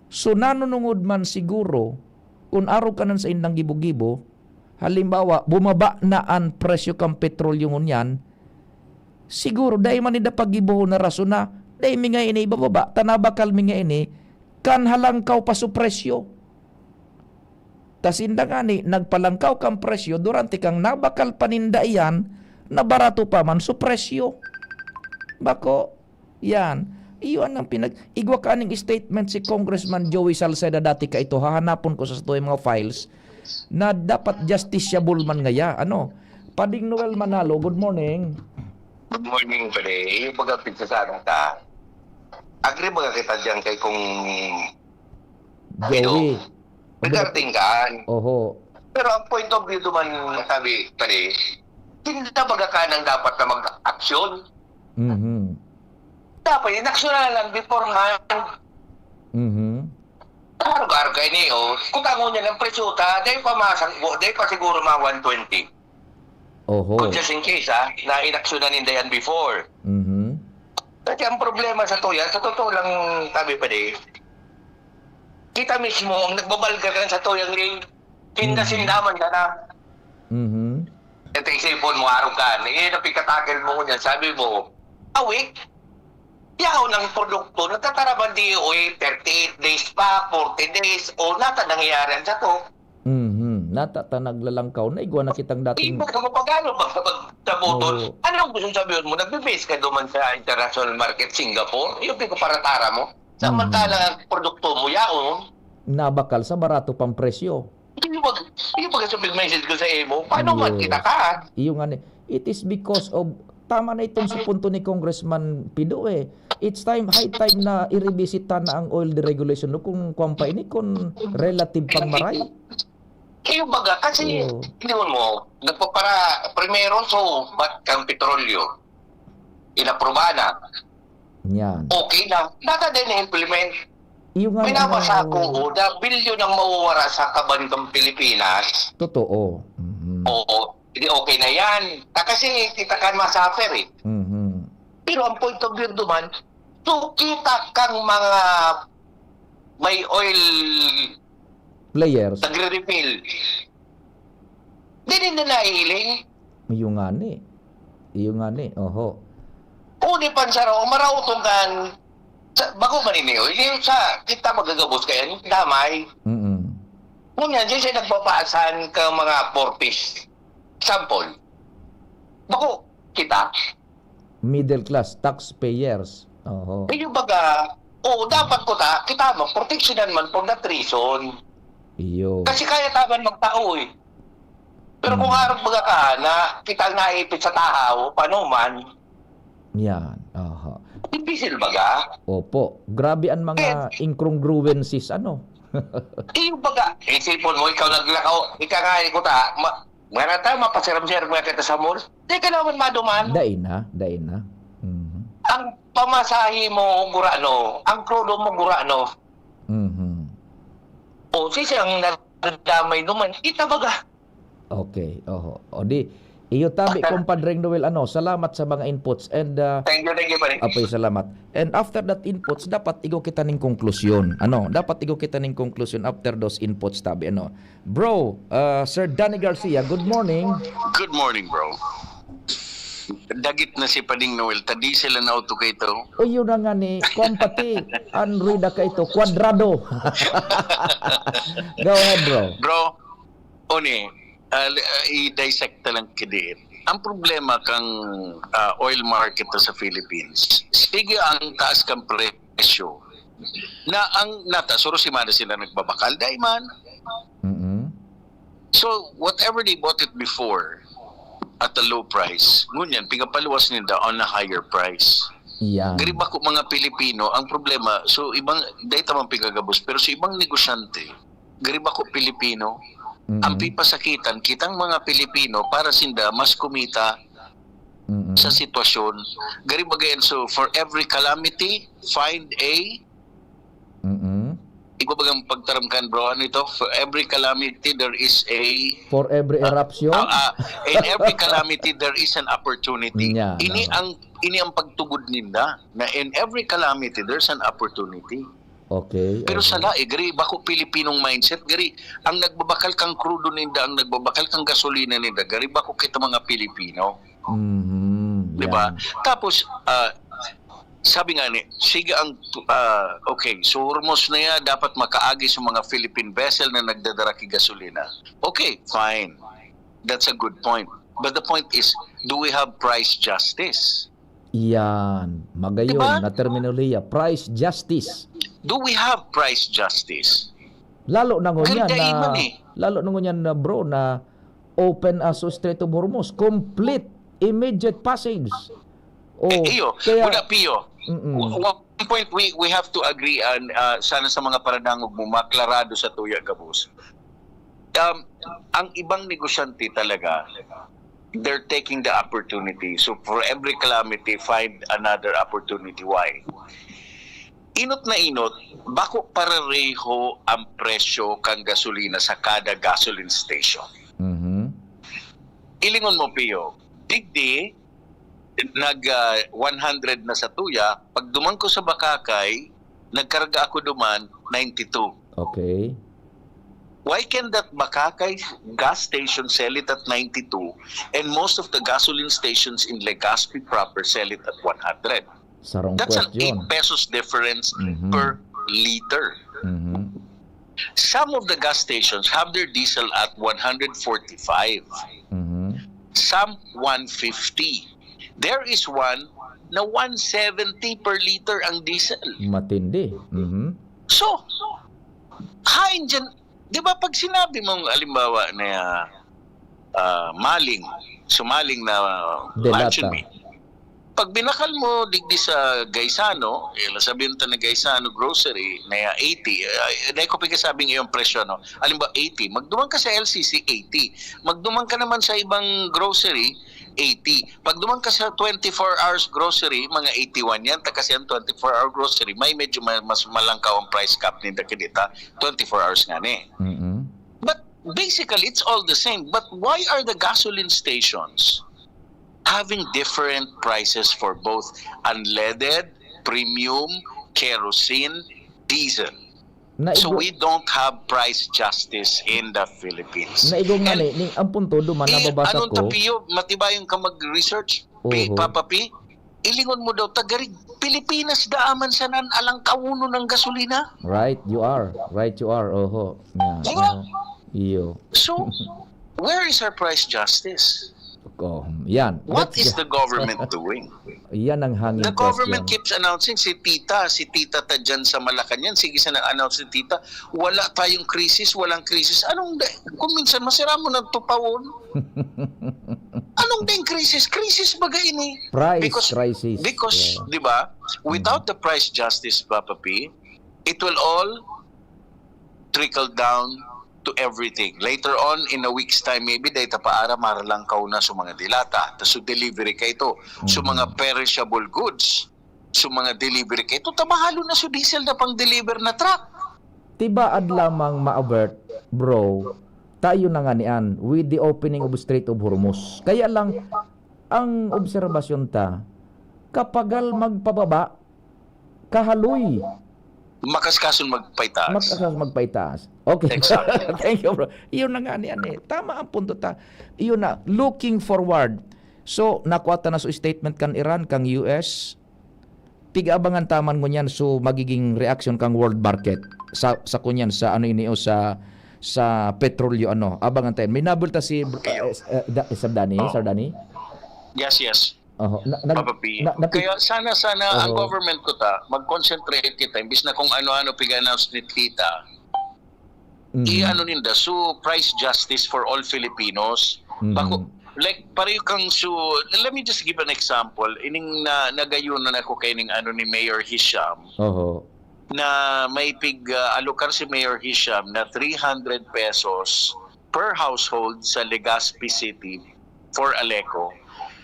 So, nanunungod man siguro, kun arog kanan saindang gibo-gibo, halimbawa, bumaba na an presyo kan petrolyo ngunyan, siguro dai man ninda paggibohon na rason na, "Dai mi nga ini ibababa, ta nabakal mi nga ini kan halangkaw pa so presyo." Ta sinda ngani nagpalangkaw kan presyo durante kang nabakal pa ninda iyan na barato pa man so presyo. Bako, yan. Iyon ang pinag-, igwa kaning statement si Congressman Joey Salceda dati kaito, hahanapon ko sa satuyang mga files, na dapat justiciable man ngaya. Ano? Pading Noel Manalo, good morning. Good morning, pre. Yung baga, pagsasabi ka, agree baga kita diyan kay Kong Joey. Regarding kan. Oho. Pero ang point of view duman, sabi, pare, hindi na baga ka nang dapat na mag-aksyon. Mhm. Dapat inaksyonan lang beforehand. Mhm. Arog-arog kaini, oh. Kutangon niya ng presyo ta, dahil pa masang-, dahil pa siguro mga one twenty. Oho. Kung just in case, ah, na inaksyonan ninda yan before. Mhm. Kasi ang problema sa tuya, sa totoo lang, sabi pa di, kita mismo ang nagbabalga kan sa tuyang ring. Kinda Mhm. sindaman ka na. Mhm. Ito isipon mo, araw ka, eh, napikatakel mo ngunyan, sabi mo, "Awik, yaon ang produkto, nagtataraban di, oy, thirty-eight days pa, forty days, o nata nangyayari sa to." Mhm. Nata ta naglalangkaw na igwa na kitang dating. Iba ka mo pag-ano, pag, pag, sa motor. Oo. Anong gusto sabihin mo? Nagbe-base ka duman sa international market, Singapore? Yung pagpaparatara mo? Samantalang Mhm. ang produkto mo, yaon. Nabakal sa barato pang presyo. Ito yung pag, yung pag sa message ko sa imo. Paano man Yes. kita ka? Iyo nga ni, it is because of, tama na itong sa punto ni Congressman Pido eh. It's time, high time na i-revisit ta na ang oil deregulation, no? Kung kwan pa ini, kung relative pang maray. Kayo baga, kasi, Oo. tingnan mo, nagpapara-, primero, so, ba't kang petrolyo? Inaproba na. Yan. Okay na. Nata din na-implement. Iyo nga May naman, nabasa oo. ko, oh, na bilyon ang mawawara sa kaban ng Pilipinas. Totoo. Mhm. Oo. Hindi, okay na yan. Ta-, kasi kita kan masuffer eh. Mhm. Pero ang point of view duman, so kita kang mga may oil Players. nagre-refill. Di rin na naihiling. Iyo nga ni. Iyo nga ni. Oho. Kung di pansaro, maraot kan sa, bako man ini, oy. Di sa, kita magagabos kayan, damay. Mm-mm. Ngunyan, diyan siya nagpapaasan ka mga four Ps. Example, bako, kita. Middle class, taxpayers. Oho. Yung baga, oo, dapat ko ta, kita mo, proteksyonan man for that reason. Iyo. Kasi kaya taman magtao eh. Pero kung Mm. arog baga ka na, kita ang naipit sa tahaw, paano man? Yan. Oho. Difícil baga? Opo. Grabe ang mga Kaya incongruencies, ano? Iyo baga, isipon mo, ikaw naglakaw, ika nga, ikaw ta, ma-, nga na ta, mapasiram-siram nga kita sa mall. Di ka naman maduman. Dai na, dai na. Mhm. Ang pamasahe mo, gurano, ang krudo mo, gurano. Mhm. O, si siyang nadadamay duman, kita baga. Okay, oho. O di, Iyo tabi, Compadre Noel, ano, salamat sa mga inputs and, ah, Thank you, thank you, pare. Apoy, salamat. And after that inputs, dapat igo kita ning konklusyon. Ano, dapat igo kita ning konklusyon after those inputs, tabi, ano. Bro, ah, Sir Danny Garcia, good morning. Good morning, bro. Dagit na si Pading Noel, ta diesel an auto kay ito. O, yun na nga ni, kwan pati, an rida ka ito, kwadrado. Go ahead, bro. Bro, Oni, ah, li- ah, i-dissect na lang kidin. Ang problema kang, ah, oil market sa Philippines, sige ang taas kang presyo. Na ang nata, suro si Mada sila nagbabakal, dai man. Mm-mm. So, whatever they bought it before at a low price, ngunyan, pingapaluwas ninda on a higher price. Yan. Gari bako mga Pilipino, ang problema, so ibang, dahil tamang pigagabos, pero sa ibang negosyante, gari bako Pilipino, Mm-mm. ang pipasakitan, kitang mga Pilipino, para sinda, mas kumita Mm-mm. sa sitwasyon. Gari bagayan, so for every calamity, find a Mm-mm. Igwa bagang pagtaram kan, bro, ano ito? For every calamity, there is a For every ah, eruption? ah, ah, in every calamity, there is an opportunity. Nya, Ini no. ang ini ang pagtugod ninda, na in every calamity, there's an opportunity. Okay, Pero okay. Sala, eh, gari, bako Pilipinong mindset, gari, ang nagbabakal kang krudo ninda, ang nagbabakal kang gasolina ninda, gari, bako kita mga Pilipino. Mhm, Di ba? yan. Tapos, ah, sabi nga ni, sige ang, ah, okay, so Hormuz na yan, dapat makaagi sa mga Philippine vessel na nagdadara ki gasolina. Okay, fine. That's a good point. But the point is, do we have price justice? Yan. Magayon, Diba? na terminolohiya, price justice. Do we have price justice? Lalo na ngunyan Ganda na, iman eh. lalo na ngunyan na, bro, na open as Strait of Hormuz, complete, immediate passage. Oh, Eh, iyo, kaya, wala, Pio. Mm-mm. W- One point we, we have to agree, and, ah, sana sa mga paradangog mo, maklarado sa tuya gabos. Um, ang ibang negosyante talaga, they're taking the opportunity. So for every calamity, find another opportunity. Why? Inot na inot, bako parereho ang presyo kan gasolina sa kada gasoline station. Mhm. Ilingon mo, Pio, digdi, nag, ah, one hundred na sa tuya, pag duman ko sa Bakakay, nagkarga ako duman, ninety-two. Okay. Why can that Bakakay gas station sell it at ninety-two and most of the gasoline stations in Legazpi proper sell it at one hundred? Sarong That's an question. eight pesos difference Mhm. per liter. Mhm. Some of the gas stations have their diesel at one hundred forty-five. Mhm. Some one fifty. There is one na one seventy per liter ang diesel. Matindi. Mhm. So, hain dyan, di ba pag sinabi mong, alimbawa, na, ah, maling, sumaling na Delata. luncheon meat, pag binakal mo digdi sa Gaisano, eh, sabihin ta na Gaisano grocery, na eighty, eh, dahil ko pinasabing iyong presyo, no? Alimbawa, eighty. Magduman ka sa L C C, eighty. Magduman ka naman sa ibang grocery, eighty. Pag duman ka sa twenty-four hours grocery, mga eighty-one yan. Ta kasi ang twenty-four hour grocery, may medyo ma- mas malangkaw ang price cap ninda kinita. Twenty-four hours nga ni. Mm-mm. But basically, it's all the same. But why are the gasoline stations having different prices for both unleaded, premium, kerosene, diesel? So Naigo- we don't have price justice in the Philippines. Naigo nga And ni, ni, ang punto, duman, i-, nababasa anong ko. Tapiyo, matibayon ka mag-research, Pi-, Oho. Papa Pi, ilingon mo daw, tagarig Pilipinas daaman sa nan alang kauno ng gasolina. Right, you are. Right, you are. Oho. Yeah, Diba? oho. Iyo. So, where is our price justice? Oh, yan. What Let's is go. the government doing? Yan ang hanging The government question. keeps announcing, si Tita, si Tita ta dyan sa Malacañang, sige sa nag-announce si Tita, wala tayong krisis, walang krisis. Anong, da- kung minsan masira mo ng tupawon, anong ding krisis? Krisis baga ini. Price Because, crisis. because, Yeah. di ba, without Mm. the price justice, Papa P, it will all trickle down to everything. Later on, in a week's time, maybe, dahil ta paara, maralangkaw na sa mga dilata. Tas so delivery ka ito. So Mm. mga perishable goods, so mga delivery ka ito, tabahalo na so diesel na pang-deliver na truck. Tibaad lamang ma-avert, bro, Tayo na nga niyan, with the opening of Strait of Hormuz. Kaya lang, ang obserbasyon ta, kapagal magpababa, kahaloy. Makaskason magpaitaas. Makaskason magpaitaas. Okay. Exactly. Thank you, bro. Iyon na nga niyan eh. Tama ang punto ta. Iyon na, looking forward. So, nakuha ta na so statement kan Iran, kang U S. Pig-aabangan ta man ngunyan so magiging reaksyon kang world market sa, sa kunyan, sa ano ini o sa, sa petrolyo, ano. Abangan tayo. May nabulta si, uh, uh, da, Sir Danny, Sir Danny? Yes, yes. Oho. Na, nag, Papa P. Na, na, Kaya sana, sana ang Oho. government ko ta, mag-concentrate kita, imbis na kung ano-ano pig-announce ni Tita, Mhm. i-ano ninda, so price justice for all Filipinos. Mhm. Bako, like, pareho kang, so, let me just give an example. Ining na, nagayunan ako kay ning ano ni Mayor Hisham, Oho. na may pig, ah, alokar si Mayor Hisham na three hundred pesos per household sa Legazpi City for Aleco,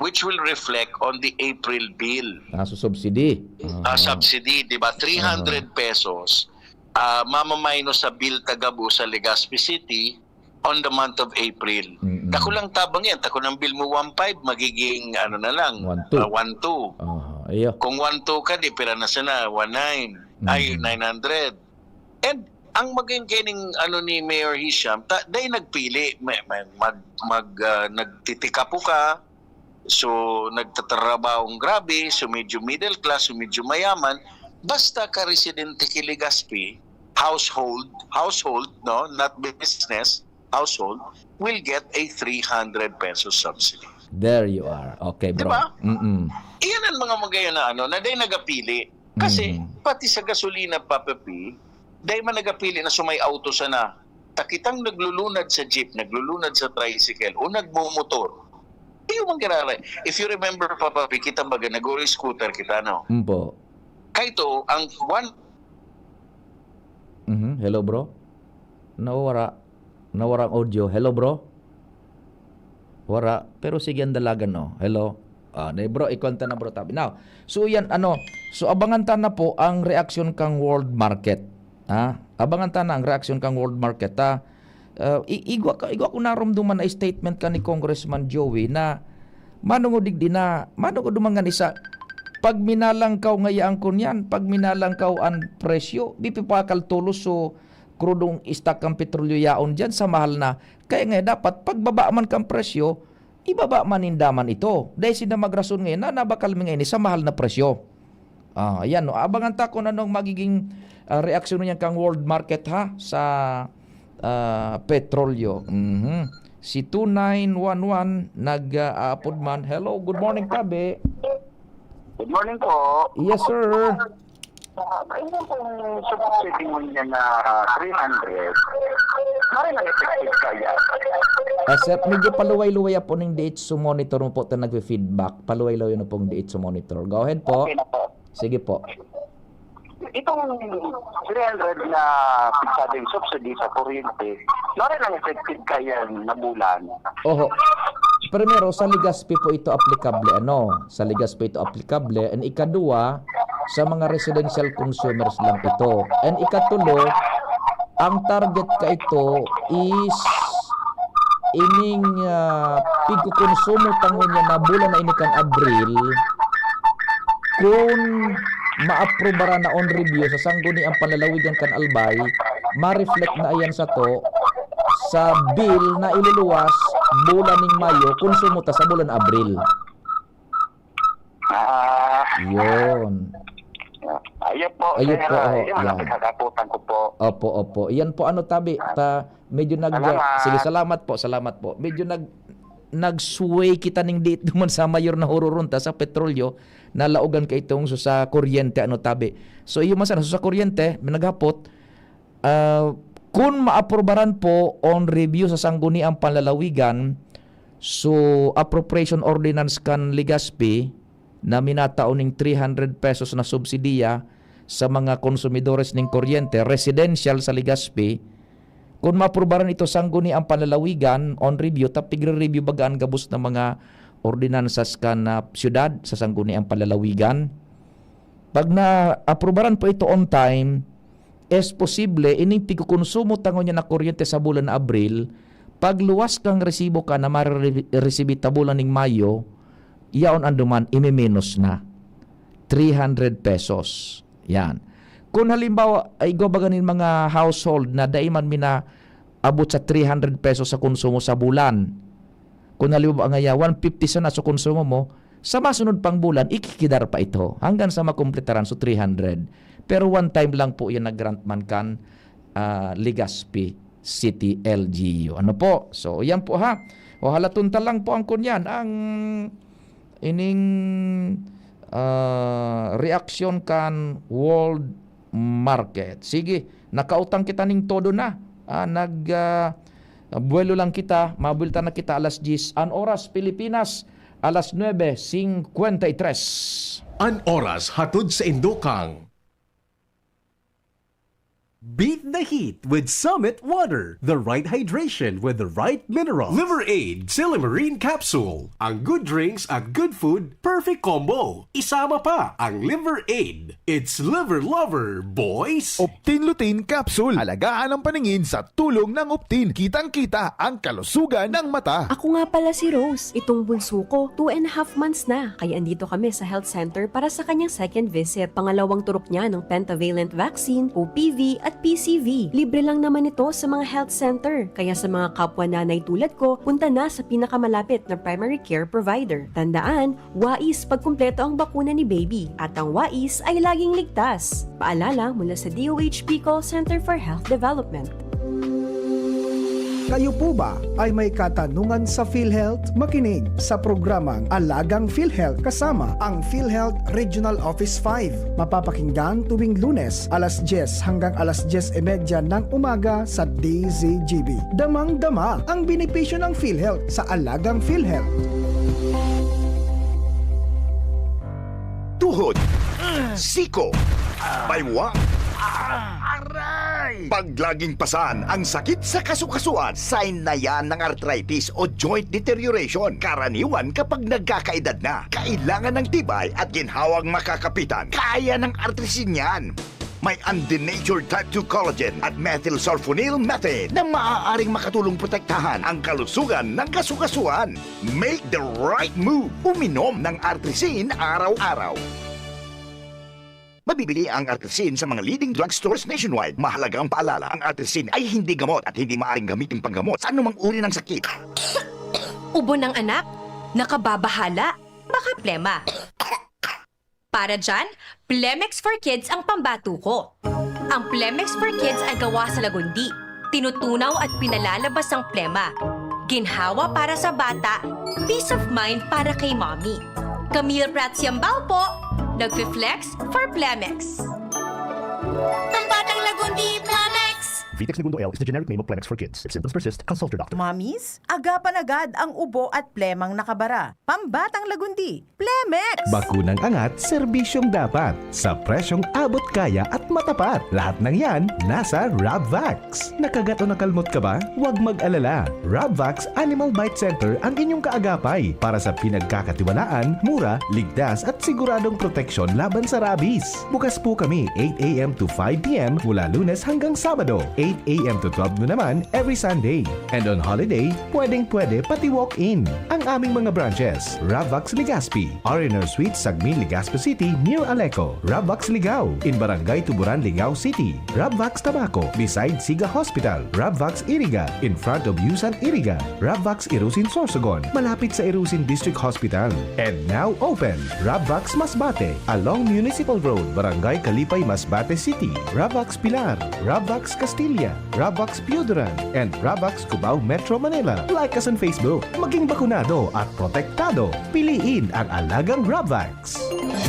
which will reflect on the April bill. Ah, so subsidy. Ah, Aha. subsidy, di ba? Three hundred Aha. pesos, ah, mamaminus sa bill ta gabo sa Legazpi City on the month of April. Mm-mm. Tako lang tabang yan. Tako ng bill mo one five, magiging ano na lang, One two. ah, one two. Aha, iyo. Kung one two ka, di pira na sana, one nine. Ay, Mm. nine hundred. And ang maging kining ano ni Mayor Hisham, ta, dahil nagpili, may, may, mag, mag, ah, nagtitikapo ka, so nagtatrabahong grabe, so medyo middle class, so medyo mayaman, basta ka residente ki Legazpi, household, household, no, not business, household, will get a three hundred pesos subsidy. There you are. Okay, bro. Di ba? Mm-mm. Iyan ang mga magayon na ano, na dahil nagapili. Kasi, Mhm. pati sa gasolina, Papa P, dahil man nagapili na sumay auto sana, takitang naglulunad sa jeep, naglulunad sa tricycle, o nagmomotor. Iyo man giraray. If you remember, Papa P, kita baga, nag-scooter kita, no? Mbo. Kaito, ang one Mhm. Hello, bro? Nawara. Nawara ang audio. Hello, bro? Wara. Pero sige, ang dalagan, no? Hello? Ah, na, bro, ikwenta na, bro, tabi. Now, so yan, ano, so abangan ta na po ang reaksyon kang world market. Ha? Abangan ta na ang reaksyon kang world market, ha? Ah, i-, igwa ka, igwa ko narumduman na statement ka ni Congressman Joey na manungo digdi na, manungo duman nga ni sa, pag minalangkaw ngaya ang kunyan, pag minalangkaw ang presyo, bipipakal tulos so krudong stock kan petrolyo yaon diyan sa mahal na. Kaya nga dapat pagbaba man kan presyo, ibaba man ninda man ito. Dahil sinda magrason ngayon na nabakal mi ngayon sa mahal na presyo. Ah, ayan, no? Abangan ta kung anong magiging, ah, reaksyon niyan kang world market, ha, sa, ah, petrolyo. Mhm. Si two nine one one nag, ah, aapod man. Hello, good morning, tabi. Good morning po. Yes, sir. Ah, ayun pong subsidy mo niya na three hundred. Maray na effective kaya? Ah, sir, medyo paluway-luway po ning D H S O monitor mo po ta nagfe-feedback. Paluway-luway na pong D H S O monitor. Go ahead po. Okay na po. Sige po. Itong three hundred na pisadeng subsidy sa kuryente, maray lang effective kaya na bulan? Oho. Primero, sa Legazpi po ito aplikable, ano? Sa Legazpi ito aplikable. And ikadua, sa mga residential consumers lang ito. And ikatulo, ang target ka ito is ining, ah, pigkukonsumo ta ngunyan na bulan na ini kan Abril, kun maaprubaran na on review sa Sangguniang Panlalawigan kan Albay, ma-reflect na iyan sato sa bill na iluluwas bulan ning Mayo, konsumo ta sa bulan Abril. Ah. Yun. Ayun po, Ayun sir, po, ah, oh, yun, yeah. Nakakaputan ko po. Opo, opo. Yan po, ano, tabi, Ah. ta, medyo nag, Salamat. Sige, salamat po, salamat po. Medyo nag, nag-sway kita ning date naman sa mayor na hururunta sa petrolyo, nalaogan ka itong so sa kuryente, ano, tabi. So, iyo man sana, so sa kuryente, may naghapot, ah, kun maaprubaran po on review sa Sangguniang Panlalawigan, so appropriation ordinance kan Legazpi, na minatao ning three hundred pesos na subsidiya sa mga konsumidores ning kuryente, residential sa Legazpi, kun maaprubaran ito Sangguniang Panlalawigan on review, ta pigre-review baga an gabos na mga ordinansas kan, ah, siyudad sa Sangguniang Panlalawigan. Pag naaprubaran po ito on time, is posible, ining pigkukonsumo ta ngunyan na kuryente sa bulan na Abril, Pag luwas kang resibo ka na mareresibi ta bulan ning Mayo, yaon an duman, imimenos na. Three hundred pesos. Yan. Kung halimbawa, ay igwa baga nin mga household na dai man mi naabot sa three hundred pesos sa konsumo sa bulan. Kung halimbawa, ngaya, one fifty sana sa konsumo mo, sa masunod pang bulan, ikikidar pa ito hanggang sa makumpletaran so three hundred. Pero one time lang po yan na-grant man kan, ah, Legazpi City L G U. Ano po? So, yan po ha. O, halaton ta lang po ang kunyan, ang ining, ah, reaksyon kan World Market. Sige, nakautang kita ning todo na. Ah, nag, ah, buwelo lang kita, mabuelta na kita alas diyes. An oras, Pilipinas, alas nuebe singkwenta y tres. An oras hatod sa indokang. Beat the heat with Summit Water, the right hydration with the right mineral. Liver Aid, Silimarine Capsule. Ang good drinks at good food, perfect combo. Isama pa ang Liver Aid. It's Liver Lover, boys! Optin Lutein Capsule. Alagaan ang paningin sa tulong ng Optin. Kitang-kita ang kalusugan ng mata. Ako nga pala si Rose. Itong bunso ko, two and a half months na. Kaya andito kami sa health center para sa kanyang second visit. Pangalawang turok niya ng pentavalent vaccine, O P V at P C V. Libre lang naman ito sa mga health center. Kaya sa mga kapwa nanay tulad ko, punta na sa pinakamalapit na primary care provider. Tandaan, wais pagkumpleto ang bakuna ni baby. At ang wais ay laging ligtas. Paalala mula sa D O H P Call Center for Health Development. Kayo po ba ay may katanungan sa PhilHealth? Makinig sa programang Alagang PhilHealth kasama ang PhilHealth Regional Office five. Mapapakinggan tuwing Lunes, alas diyes hanggang alas diyes y media ng umaga sa D Z G B. Damang-dama ang benepisyo ng PhilHealth sa Alagang PhilHealth. Tuhod, siko, baywang, aray! Pag laging pasan ang sakit sa kasukasuan, sign na yan ng arthritis o joint deterioration. Karaniwan kapag nagkakaedad na, kailangan ng tibay at ginhawang makakapitan. Kaya ng Artrisin yan. May undenatured type two collagen at methylsulfonyl methane na maaaring makatulong protektahan ang kalusugan ng kasukasuan. Make the right move. Uminom ng Artrisin araw-araw. Mabibili ang Artrisin sa mga leading drugstores nationwide. Mahalagang paalala, ang Artrisin ay hindi gamot at hindi maaaring gamitin panggamot sa anumang uri ng sakit. Ubo ng anak? Nakababahala? Baka plema. Para dyan, Plemex for Kids ang pambato ko. Ang Plemex for Kids ay gawa sa lagundi. Tinutunaw at pinalalabas ang plema. Ginhawa para sa bata, peace of mind para kay mommy. Camille Prats Yambao po, nagfi-flex for Plemex. Pambatang lagundi, Plemex! Vitex Negundo L is the generic name of Plemex for Kids. If symptoms persist, consult your doctor. Mommies, agapan agad ang ubo at plemang nakabara. Pambatang lagundi, Plemex! Bakunang angat, serbisyong dapat. Sa presyong abot kaya at matapat. Lahat ng yan, nasa Rabvax. Nakagat o nakalmot ka ba? Huwag mag-alala. Rabvax Animal Bite Center ang inyong kaagapay para sa pinagkakatiwalaan, mura, ligtas at siguradong proteksyon laban sa rabies. Bukas po kami eight a m to five p m mula Lunes hanggang Sabado, eight a m to twelve noon naman every Sunday. And on holiday, pwedeng-pwede pati walk-in. Ang aming mga branches, Rabvax Legazpi, R and R Suite, Sagmin, Legazpi City, near Aleco. Rabvax Ligao, in Barangay Tuburan, Ligao City. Rabvax Tabaco, beside Siga Hospital. Rabvax Iriga, in front of Yusan Iriga. Rabvax Irusin Sorsogon, malapit sa Irusin District Hospital. And now open, Rabvax Masbate, along Municipal Road, Barangay Kalipay, Masbate City. Rabvax Pilar, Rabvax Castilla, Rabvax Pioduran, and Rabvax Cubao, Metro Manila. Like us on Facebook. Maging bakunado at protektado. Piliin ang alagang Rabvax.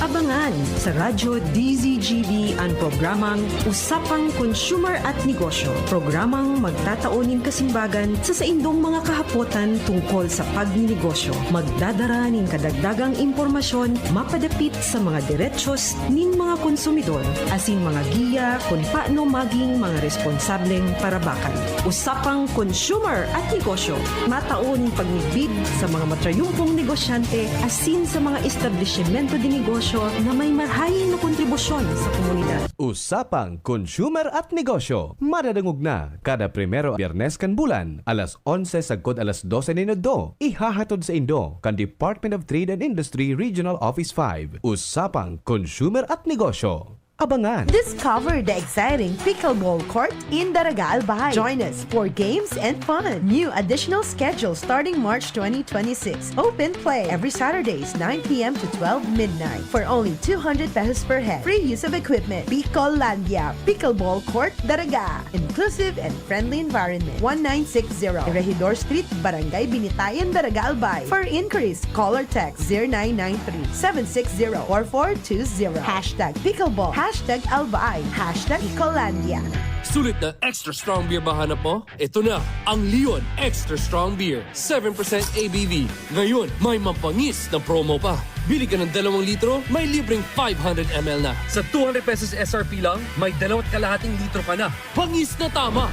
Abangan sa Radyo D Z G B an programang Usapang Consumer at Negosyo, programang magtatao nin kasimbagan sa saindong mga kahapotan tungkol sa pagninegosyo. Magdadara nin kadagdagang impormasyon mapadapit sa mga derechos nin mga konsumidor, asin mga giya kun paano maging mga responsableng parabakan. Usapang Consumer at Negosyo, matao nin pagmidbid sa mga matrayumpong negosyante asin sa mga establisimento de negosyo na may marhaen na kontribusyon sa komunidad. Usapang Consumer at Negosyo. Madadangog na kada primero Biyernes kan bulan, alas onse sagkod alas dose nin udto. Ihahatod saindo kan Department of Trade and Industry Regional Office five. Usapang Consumer at Negosyo. Abangan! Discover the exciting pickleball court in Daraga, Albay. Join us for games and fun. New additional schedule starting March twenty twenty-six. Open play every Saturdays, nine p.m. to twelve midnight, for only two hundred pesos per head. Free use of equipment. Pickleball Court, Daraga. Inclusive and friendly environment. One nine six zero Regidor Street, Barangay Binitayan, Daraga, Albay. For inquiries, call or text zero nine nine three, seven six zero, four four two zero. Hashtag pickleball. Hashtag Albay. Hashtag Ecolandia. Sulit na extra strong beer ba hanap mo? Ito na ang Leon Extra Strong Beer, seven percent A B V. Ngayon, may mabangis na promo pa. Bili ka ng dalawang litro, may libreng five hundred M L na. Sa two hundred pesos S R P lang, may dalawat kalahating litro ka na. Bangis na tama!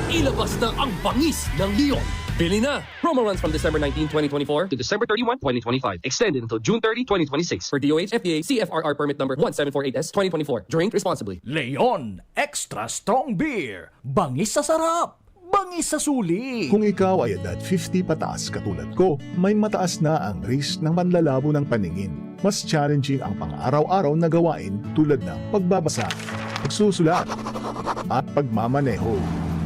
Ilabas na ang bangis ng Leon. Bili na! Promo runs from December nineteen, twenty twenty-four to December thirty-one, twenty twenty-five. Extended until June thirty, twenty twenty-six for D O H F D A C F R R permit number one seven four eight S twenty twenty-four. Drink responsibly. Leon Extra Strong Beer. Bangis sa sarap, bangis sa suli. Kung ikaw ay edad fifty pataas katulad ko, may mataas na ang risk ng panlalabo ng paningin. Mas challenging ang pang-araw-araw na gawain tulad ng pagbabasa, pagsusulat, at pagmamaneho.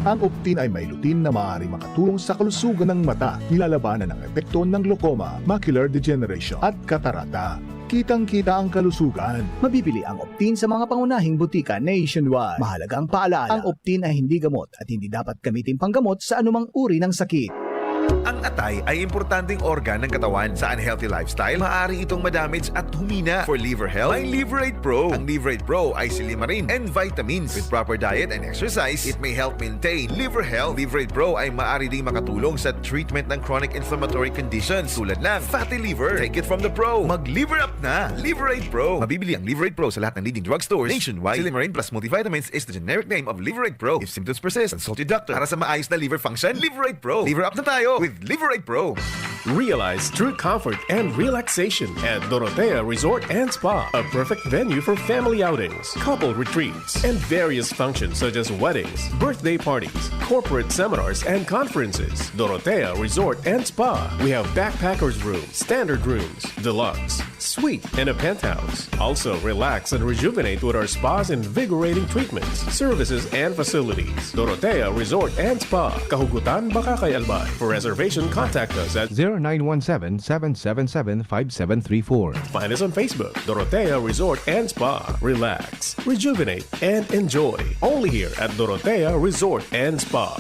Ang Optin ay may lutein na maaari makatulong sa kalusugan ng mata, nilalabanan ang epekto ng glaucoma, macular degeneration, at katarata. Kitang-kita ang kalusugan. Mabibili ang Optin sa mga pangunahing butika nationwide. Mahalagang paalala, ang Optin ay hindi gamot at hindi dapat gamiting panggamot sa anumang uri ng sakit. Ang atay ay importanteng organ ng katawan. Sa unhealthy lifestyle, maaari itong madamage at humina. For liver health, may Liverate Pro. Ang Liverate Pro ay silimarin and vitamins. With proper diet and exercise, it may help maintain liver health. Liverate Pro ay maaari ding makatulong sa treatment ng chronic inflammatory conditions tulad ng fatty liver. Take it from the pro. Mag-liver up na! Liverate Pro. Mabibili ang Liverate Pro sa lahat ng leading drugstores nationwide. Silimarin plus multivitamins is the generic name of Liverate Pro. If symptoms persist, consult your doctor. Para sa maayos na liver function, Liverate Pro. Liver up na tayo with Liverate Pro. Realize true comfort and relaxation at Dorotea Resort and Spa, a perfect venue for family outings, couple retreats, and various functions such as weddings, birthday parties, corporate seminars, and conferences. Dorotea Resort and Spa. We have backpackers room, standard rooms, deluxe, suite, and a penthouse. Also, relax and rejuvenate with our spa's invigorating treatments, services, and facilities. Dorotea Resort and Spa, Kahugutan, Bacacay, Albay. For reservation, contact us at zero nine one seven, seven seven seven, five seven three four. Find us on Facebook, Dorotea Resort and Spa. Relax, rejuvenate, and enjoy. Only here at Dorotea Resort and Spa.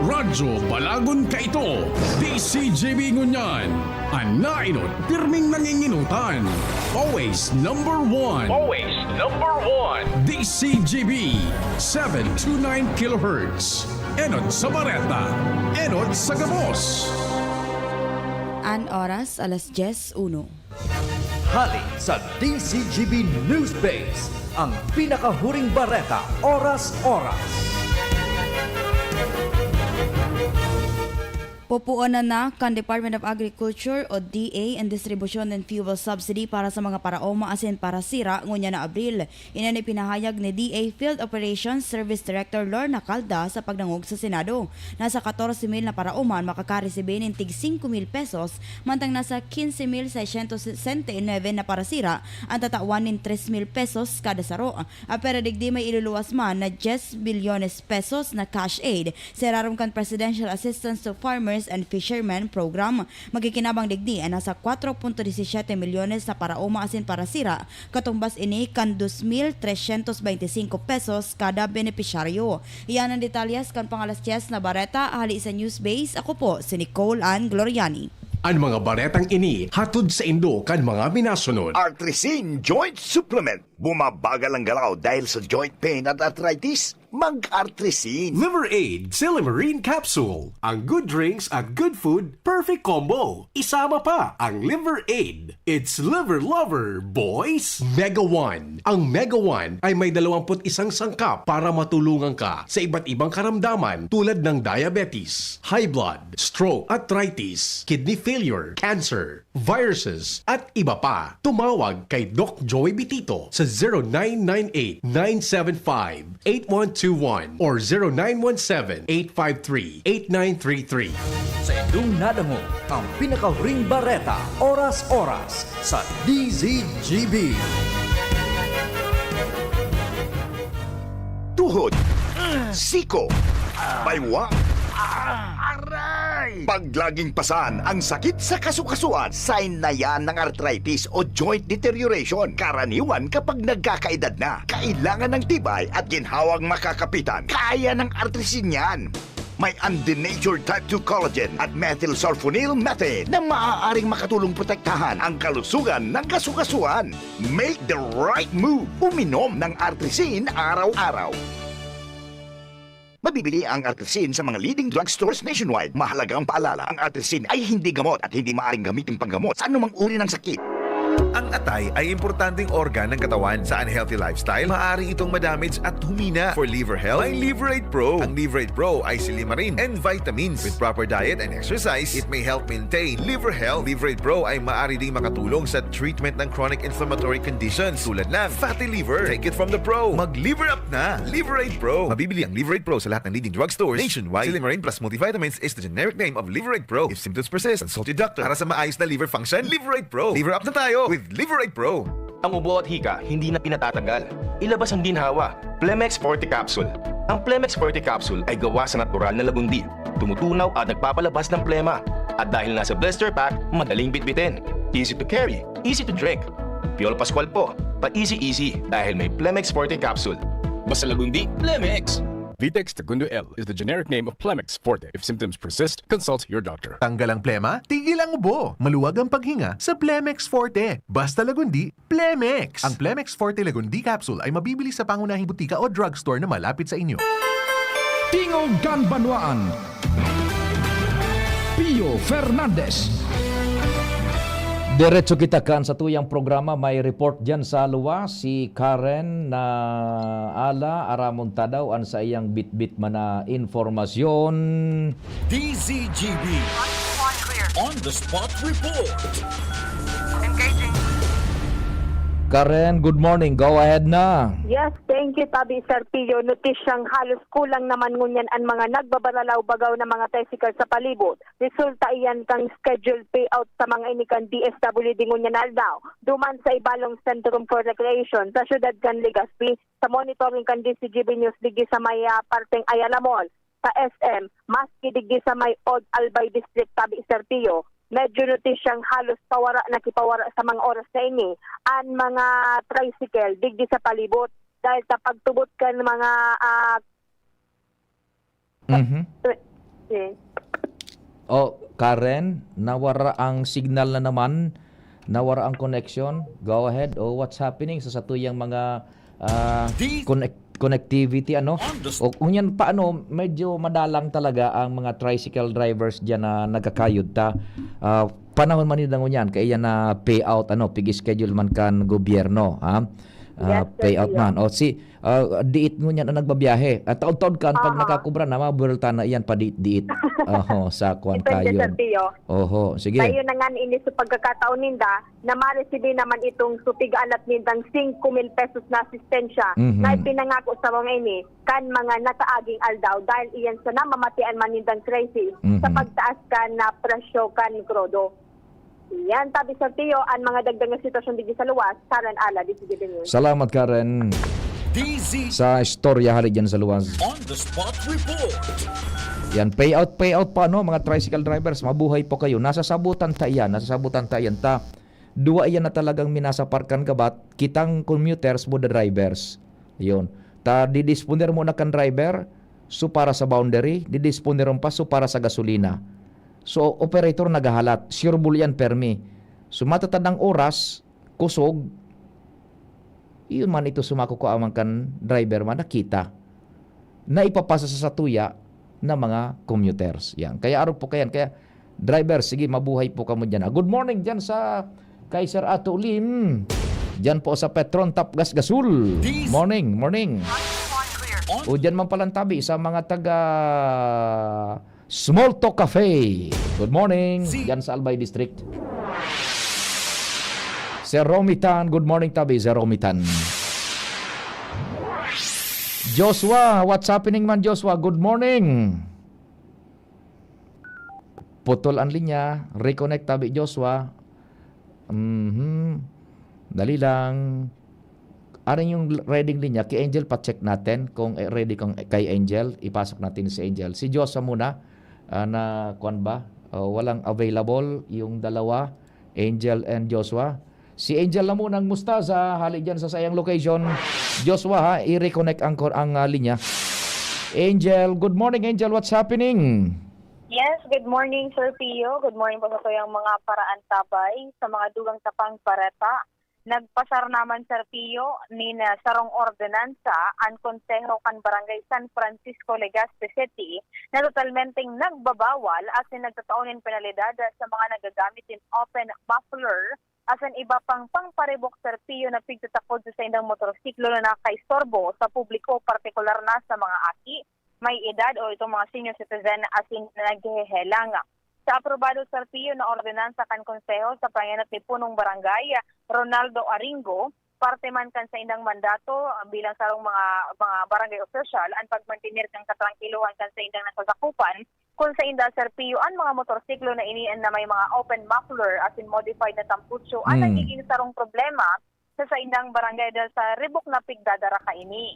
Radyo Balagon Kaito, D C G B Ngunyan. An nainot, pirming nanginginutan. Always number one. Always number one. D C G B, seven two nine kilohertz. Enot sa bareta, enot sa gabos. An oras, alas dyes uno. Hali sa D C G B News Base, ang pinakahuring bareta, oras-oras. Pupuonan na kan Department of Agriculture o D A an distribusyon nin fuel subsidy para sa mga paraoma asin parasira ngunyan na Abril. Ini an ipinahayag ni D A Field Operations Service Director Lorna Calda sa pagdangog sa Senado. Nasa katorse mil na paraoma an makakaresibi nin tig singko mil pesos, mantang nasa kinse mil seiscientos sesenta y nuebe na parasira an tatawan nin tres mil pesos kada saro. Apwera digdi, may iluluwas man na dyes bilyones pesos na cash aid sa irarom kan Presidential Assistance to Farmers and Fishermen Program. Magkikinabang digdi an nasa kwatro punto disisete milyones na paraoma asin parasira, katumbas ini kan dos mil tresyentos beinti singko pesos kada benepisyaryo. Iyan an detalyes kan pang-alas dyes na bareta hali sa News Base. Ako po si Nicole Ann Gloriani. An mga baretang ini hatod saindo kan mga minasunod. Artrisin Joint Supplement. Bumabagal ang galaw dahil sa joint pain at arthritis. mag-Artrisin. Liver Aid, Silimarin Capsule. Ang good drinks at good food, perfect combo. Isama pa ang Liver Aid. It's Liver Lover, boys! Mega One. Ang Mega One ay may dalawampu't isang sangkap para matulungan ka sa iba't ibang karamdaman tulad ng diabetes, high blood, stroke, arthritis, kidney failure, cancer, viruses, at iba pa. Tumawag kay Doc Joey Bitito sa zero nine nine eight, nine seven five, eight one two one or zero nine one seven, eight five three, eight nine three three. Sa indong nadangog ang pinakahuring bareta, oras-oras sa D Z G B. Tuhod, siko, baywang, aray! Pag laging pasan ang sakit sa kasukasuan, sign na yan ng arthritis o joint deterioration. Karaniwan kapag nagkakaedad na, kailangan ng tibay at ginhawang makakapitan. Kaya ng Artrisin yan. May undenatured type two collagen at methylsulfonyl methane na maaaring makatulong protektahan ang kalusugan ng kasukasuan. Make the right move. Uminom ng Artrisin araw-araw. Mabibili ang Artrisin sa mga leading drugstores nationwide. Mahalagang paalala, ang Artrisin ay hindi gamot at hindi maaaring gamitin panggamot sa anumang uri ng sakit. Ang atay ay importanteng organ ng katawan. Sa unhealthy lifestyle, maaari itong madamage at humina. For liver health, may Liver Aid Pro. Ang Liver Aid Pro ay silimarin and vitamins. With proper diet and exercise, it may help maintain liver health. Liver Aid Pro ay maaari ding makatulong sa treatment ng chronic inflammatory conditions tulad ng fatty liver. Take it from the pro. Mag-Liver Up na! Liver Aid Pro. Mabibili ang Liver Aid Pro sa lahat ng leading drugstores nationwide. Silimarin plus multivitamins is the generic name of Liver Aid Pro. If symptoms persist, consult your doctor. Para sa maayos na liver function, Liver Aid Pro. Liver Up na tayo with Liver Aid Pro. Ang ubo at hika, hindi na pinatatagal. Ilabas ang ginhawa. Plemex Forte Capsule. Ang Plemex Forte Capsule ay gawa sa natural na lagundi. Tumutunaw at nagpapalabas ng plema. At dahil nasa blister pack, madaling bitbitin. Easy to carry, easy to drink. Piolo Pascual po, pa-easy-easy dahil may Plemex Forte Capsule. Basta lagundi, Plemex! Vitex Tagundo L is the generic name of Plemex Forte. If symptoms persist, consult your doctor. Tanggal ang plema, tigil ang ubo. Maluwag ang paghinga sa Plemex Forte. Basta lagundi, Plemex! Ang Plemex Forte Lagundi Capsule ay mabibili sa pangunahing butika o drugstore na malapit sa inyo. Tingog kan Banwaan, Pio Fernandez. Diretso kita kan satuyang programa. May report diyan sa luwas, si Karen na ala, aramon ta daw an saiyang bitbit man na impormasyon. D Z G B. On the spot report. Engaging. Karen, good morning. Go ahead na. Yes, thank you, Tabi Sir Pio. Notisyang halos kulang naman ngunyan an mga nagbabaralaw-bagaw na mga tricycle sa palibot. Resulta iyan kan schedule payout sa mga ini kan D S W D ngunyan na aldaw, duman sa Ibalong Centrum for Recreation sa siyudad kan Legazpi. Sa monitoring kan D Z G B News digdi sa may, ah, parteng Ayala Mall, sa S M, maski digdi sa may Old Albay District, Tabi Sir Pio, medyo notisyang halos pawara na kipawara sa mga oras na ini an mga tricycle digdi sa palibot dahil sa pagtubot kan mga, ah, Mhm. Yes. Oh, Karen, nawara ang signal na naman. Nawara ang connection. Go ahead. Oh, what's happening sa satuyang mga, ah, Di- connect-, connectivity, ano? Understood. O, ngunyan pa, ano, medyo madalang talaga ang mga tricycle drivers diyan na nagkakayod ta. Ah, panahon man nila ngunyan, kaya na payout, ano, pig-schedule man kan gobyerno, ha? Ah, Yes, sir, payout kuya. man. O, si, ah, diit ngunyan ang nagbabiyahe. At taon-taon kan, pag Oo. nakakubra na, mabuwelta na iyan pa diit-diit. Oho, sa kwan Depende, kayo. sir, Pio. Oho, sige. Kaya na nga ini sa pagkakataon ninda na maresibi naman itong supig alat nindang singko mil pesos na asistensya Mhm. na ipinangako sa mga ini kan mga nakaaging aldaw dahil iyan sa namamatian man nindang crisis Mhm. sa pagtaas kan na presyo kan krudo. Yan, Tabi Sir Pio, an mga dagdag na sitwasyon digdi sa luwas, Karen Ala, D Z G B News. Salamat, Karen. D Z. Sa istorya hali dyan sa luwas. On the spot report. Yan, payout, payout pa, no, mga tricycle drivers, mabuhay po kayo. Nasasabutan ta yan, nasasabutan ta yan. Ta, duwa iyan na talagang minasaparkan gabat, kitang commuters mo the drivers. Yun. Ta, didisponer mo na kan driver, so para sa boundary, didisponer mo pa, so para sa gasolina. So, operator naghahalat, sure ball yan, permi. So, matatandang oras, kusog, iyon man ito sumakukua man kan driver man, nakita. na ipapasa sa satuya na mga commuters. Yan. Kaya arog po kayan. Kaya, driver, sige, mabuhay po kamo dyan. Ah, good morning dyan sa kay Sir Ato Lim. Dyan po sa Petron Top Gas Gasol. Morning, morning. O dyan man palang tabi sa mga taga Small Talk Cafe. Good morning. Dyan sa Albay District. Sir Romitan, good morning tabi, Sir Romitan. Joshua, what's happening man, Joshua? Good morning. Putol ang linya. Reconnect tabi, Joshua. Mhm. Dali lang. Ano yung ready linya? Kay Angel, pa-check natin kung, eh, ready kung kay Angel. Ipasok natin si Angel. Si Joshua muna. Ah, na, kwan ba? Oh, walang available yung dalawa, Angel and Joshua. Si Angel na muna ang Mustaza, hali dyan sa sayang location. Joshua, ha, i-reconnect ang, kor- ang, ah, linya. Angel, good morning, Angel. What's happening? Yes, good morning, Sir Pio. Good morning po sa tuyang mga paraantabay, sa mga dugang tapang pareta. Nagpasar naman, Sir Pio, nin, ah, sarong ordinansa an Konseho kan Barangay San Francisco, Legazpi City, na totalmenteng nagbabawal asin nagtatao nin penalidad sa mga nagagamit nin open muffler asin iba pang pangparibok, Sir Pio, na pigtatakod sa saindang motorsiklo na nakakaistorbo sa publiko, partikular na sa mga aki, may edad o itong mga senior citizen asin naghehelang. Sa aprobado, Sir Pio, na ordinansa kan Konseho sa pangenot ni Punong Barangay Ronaldo Aringo, parte man kan saindang mandato bilang sarong mga, mga barangay opisyal an pagmantener kan katrangkilohan kan saindang nasasakupan, kun sainda, Sir Pio, an mga motorsiklo na ini na may mga open muffler asin modified na tambucho an Mm. nagiging sarong problema sa saindang barangay dahil sa ribok na pigdadara kaini.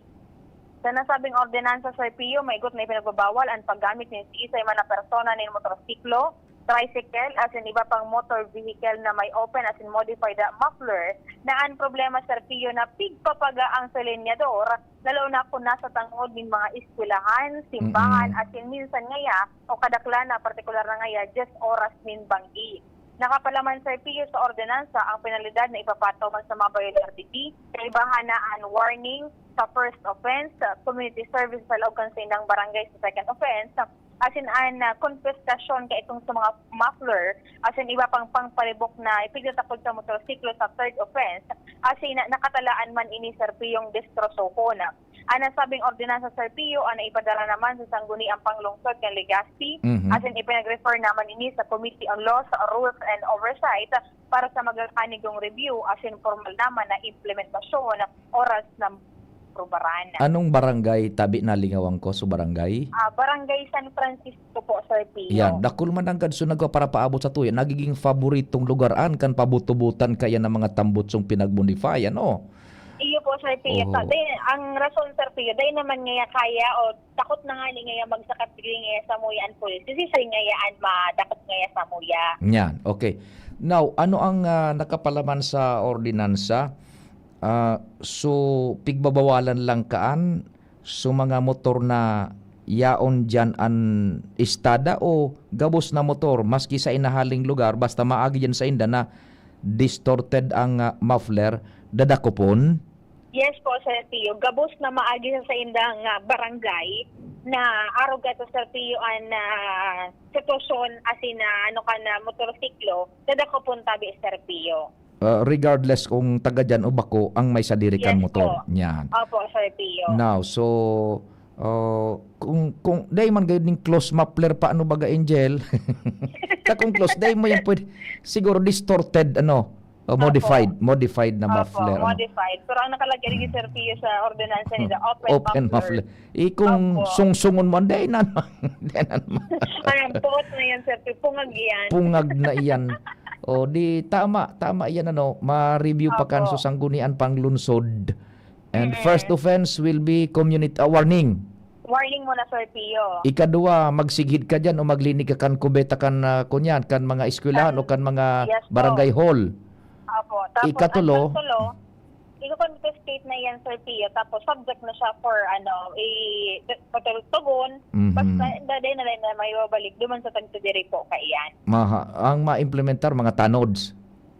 Sa nasabing ordinansa, Sir Pio, maigot na ipinagbabawal an paggamit nin siisay man na persona nin motorsiklo, tricycle, asin iba pang motor vehicle na may open asin modified na muffler, na an problema, Sir Pio, na pigpapaga ang salinyador, lalo na kun nasa tangod nin mga eskwelahan, simbahan, Mm. asin minsan ngaya o kadaklan na partikular na ngaya, diyes oras nin banggi. Nakapalaman, Sir Pio, sa ordinansa ang penalidad na ipapataw man sa mga violar digdi, kaibahan na an warning sa first offense, community service sa laog kan saindang barangay sa second offense, asin an, ah, konpiskasyon kaitong sa mga muffler, asin iba pang pangparibok na ipigtatakod sa motorsiklo sa third offense, asin na, nakatalaan man ini, Sir Pio, destrosohon. An nasabing ordinansa, Sir Pio, an naipadara naman sa Sangguniang Panglungsod kan Legazpi, Mhm. asin ipinag-refer naman ini sa Committee on Laws, Rules and Oversight para sa makanigong review asin formal naman na implementasyon oras na aprobaran. Anong barangay tabi na lingawan ko? So, barangay? Ah, Barangay San Francisco po, Sir Pio. Yan, dakul man nanggad so nagpaparapaabot sa tuya, nagiging paboritong lugar an kan pabutubutan kaya ng mga tambutsong pinag-modify, ano? Iyo po, Sir Pio. Oo. Ta-, dahil ang rason, Sir Pio, dahil naman ngaya kaya o dakot na nga ni ngaya magsakat digdi ngaya samuya an pulis. Kasi siya ngaya an madakot ngaya samuya. Yan, okay. Now, ano ang, ah, nakapalaman sa ordinansa? Ah, so, pigbabawalan lang kaan so mga motor na yaon diyan an istada o gabos na motor, maski sa inahaling lugar, basta maagi diyan sainda na distorted ang, ah, muffler, dadakopon? Yes po, Sir Pio. Gabos na maagi sa saindang, ah, barangay na arog kato, Sir Pio, an, ah, sitwasyon asin na ano ka na motorsiklo, dadakopon tabi, Sir Pio. Ah, regardless kung taga diyan o bako ang may sadiri kan Yes motor. po. Yan. Opo, Sir Pio. Now, so, ah, kung, kung dahil man gayud ning close muffler pa, ano baga, Angel? Sa kung close, dahil mo yan pwede, siguro distorted, ano, o Opo. modified, modified na Opo, muffler, ano? modified. Pero ang nakalagay rin, Sir Pio, sa ordinansa nila, open Open muffler. muffler. Eh, kung Opo. sungsungon mo, dahil na, dahil na. Ayan, puot na yan, Sir Pio. Pungag yan. Pungag na iyan. O, di, tama, tama yan, ano, ma-review pa kan Opo. sa Sangguniang Panglungsod. And Mm. first offense will be community, ah, warning. Warning muna, Sir Pio. Ikadua, magsighid ka dyan o maglinig ka kan kubeta kan, ah, kunyan, kan mga eskwelahan Kan o kan mga Yes po. barangay hall. Opo. Tapos, Ikatulo, ang ikatulo, iko-confiscate na yan, Sir Pio. Tapos, subject na siya for, ano, i-, patulog-tugon. Mhm. Basta, daday na lang na may babalik duman sa tagsadiri po, kaiyan. Maha, ang ma-implementar, mga tanods.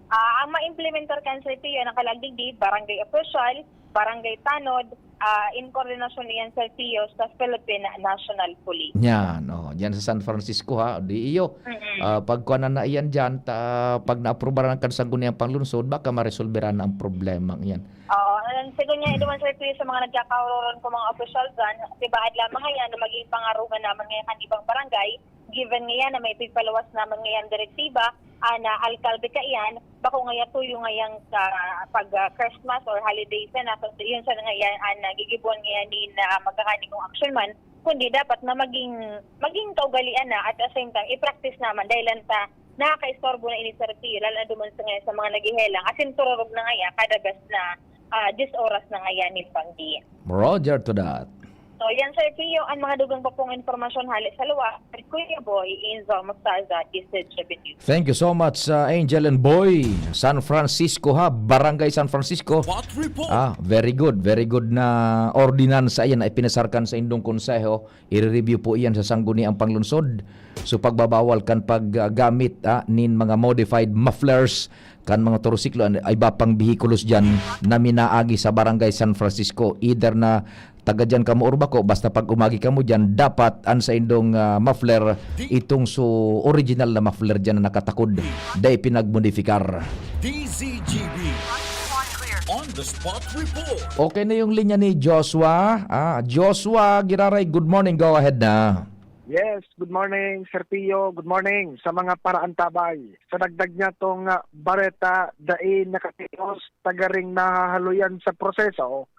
Ah, ang ma-implementar kan, Sir Pio, nakalagdig di, barangay official, barangay tanod, ah, in koordinasyon iyan, Sir Pio, sa Philippine National Police. Yan, oh, diyan sa San Francisco ha, di iyo. Mm-mm. Ah, pagkuhanan na iyan diyan, ta, pag naaprubaran kan Sangguniang Panglungsod, baka maresolbera na ang problemang iyan. Oo, and second niya, ito man, Sir Pio, sa mga nagkakaroon ko mga opisyal dyan, tibaad lamang ngayon na maging pangarugan naman ngayon kan ibang barangay, given ngayon na may pigpaluwas naman ngayon direktiba, ah, na alkalde kaiyan, bako ngayon tuyo ngayon sa pag ah, Christmas or holiday sa na, so, yun sa ngayon, ah, nagigibuan ngayon ni na magkakanikong action man, kundi dapat na maging maging kaugalian na at the same time, i-practice naman dahil lang sa nakakaistorbo na ini, Sir Pio, lalo na duman sa ngayon sa mga naghihelang, asin tururog na ngayon, kada bes na ah, diyes oras na ngayon ni pagdi. Roger to that. So, yan, Sir Pio, ang mga dugang pa pong impormasyon hali sa luwa, Kuya Boy, Enzo Mostaza, District seventy. Thank you so much, uh, Angel and Boy. San Francisco ha, Barangay San Francisco. Spot report. Ah, very good, very good na ordinansa yan na ipinasar kan sa indong konseho. I-review po iyan sa Sangguniang Panglungsod. So pagbabawal kan paggamit ah, nin mga modified mufflers kan mga motorsiklo an iba pang behikulos diyan na minaagi sa Barangay San Francisco. Either na taga diyan kamo or bako, basta pag umagi kamo diyan, dapat an saindong ah, muffler itong so original na muffler diyan na nakatakod, dai pinagmodifikar. D Z G B. On the spot report. Okay na yung linya ni Joshua. Ah, Joshua Giraray, good morning. Go ahead na. Yes, good morning, Sir Pio. Good morning sa mga paraantabay. Sa dagdag niya tong ah, bareta, dai nakatios, tagaring nahahaloyan sa proseso.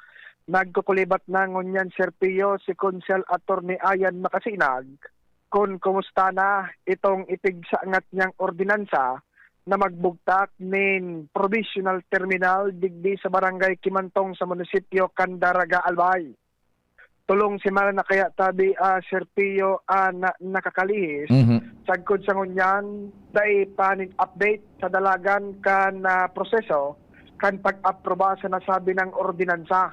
Nagkukulibat na ngunyan, Sir Pio, si Konsehal Attorney Ayan Makasinag, kun kumusta na itong ipigsangat niyang ordinansa na magbugtak nin provisional terminal digdi sa Barangay Kimantong sa munisipyo kan Daraga, Albay. Tulong semana na kaya tabi, ah, Sir Pio, ah, na nakakalihis. Mhm. Sagkod sa ngunyan, dai pa nin update sa dalagan kan ah, proseso kan pag-aproba sa nasabi ng ordinansa.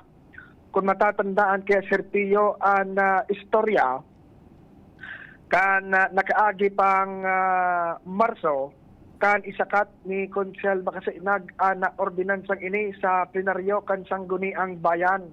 Kung matatandaan kaya, Sir Pio, an ah, istorya, kan ah, nakaagi pang ah, Marso, kan isakat ni Konsehal Makasinag an ah, ordinansang ini sa plenaryo kan Sangguniang Bayan.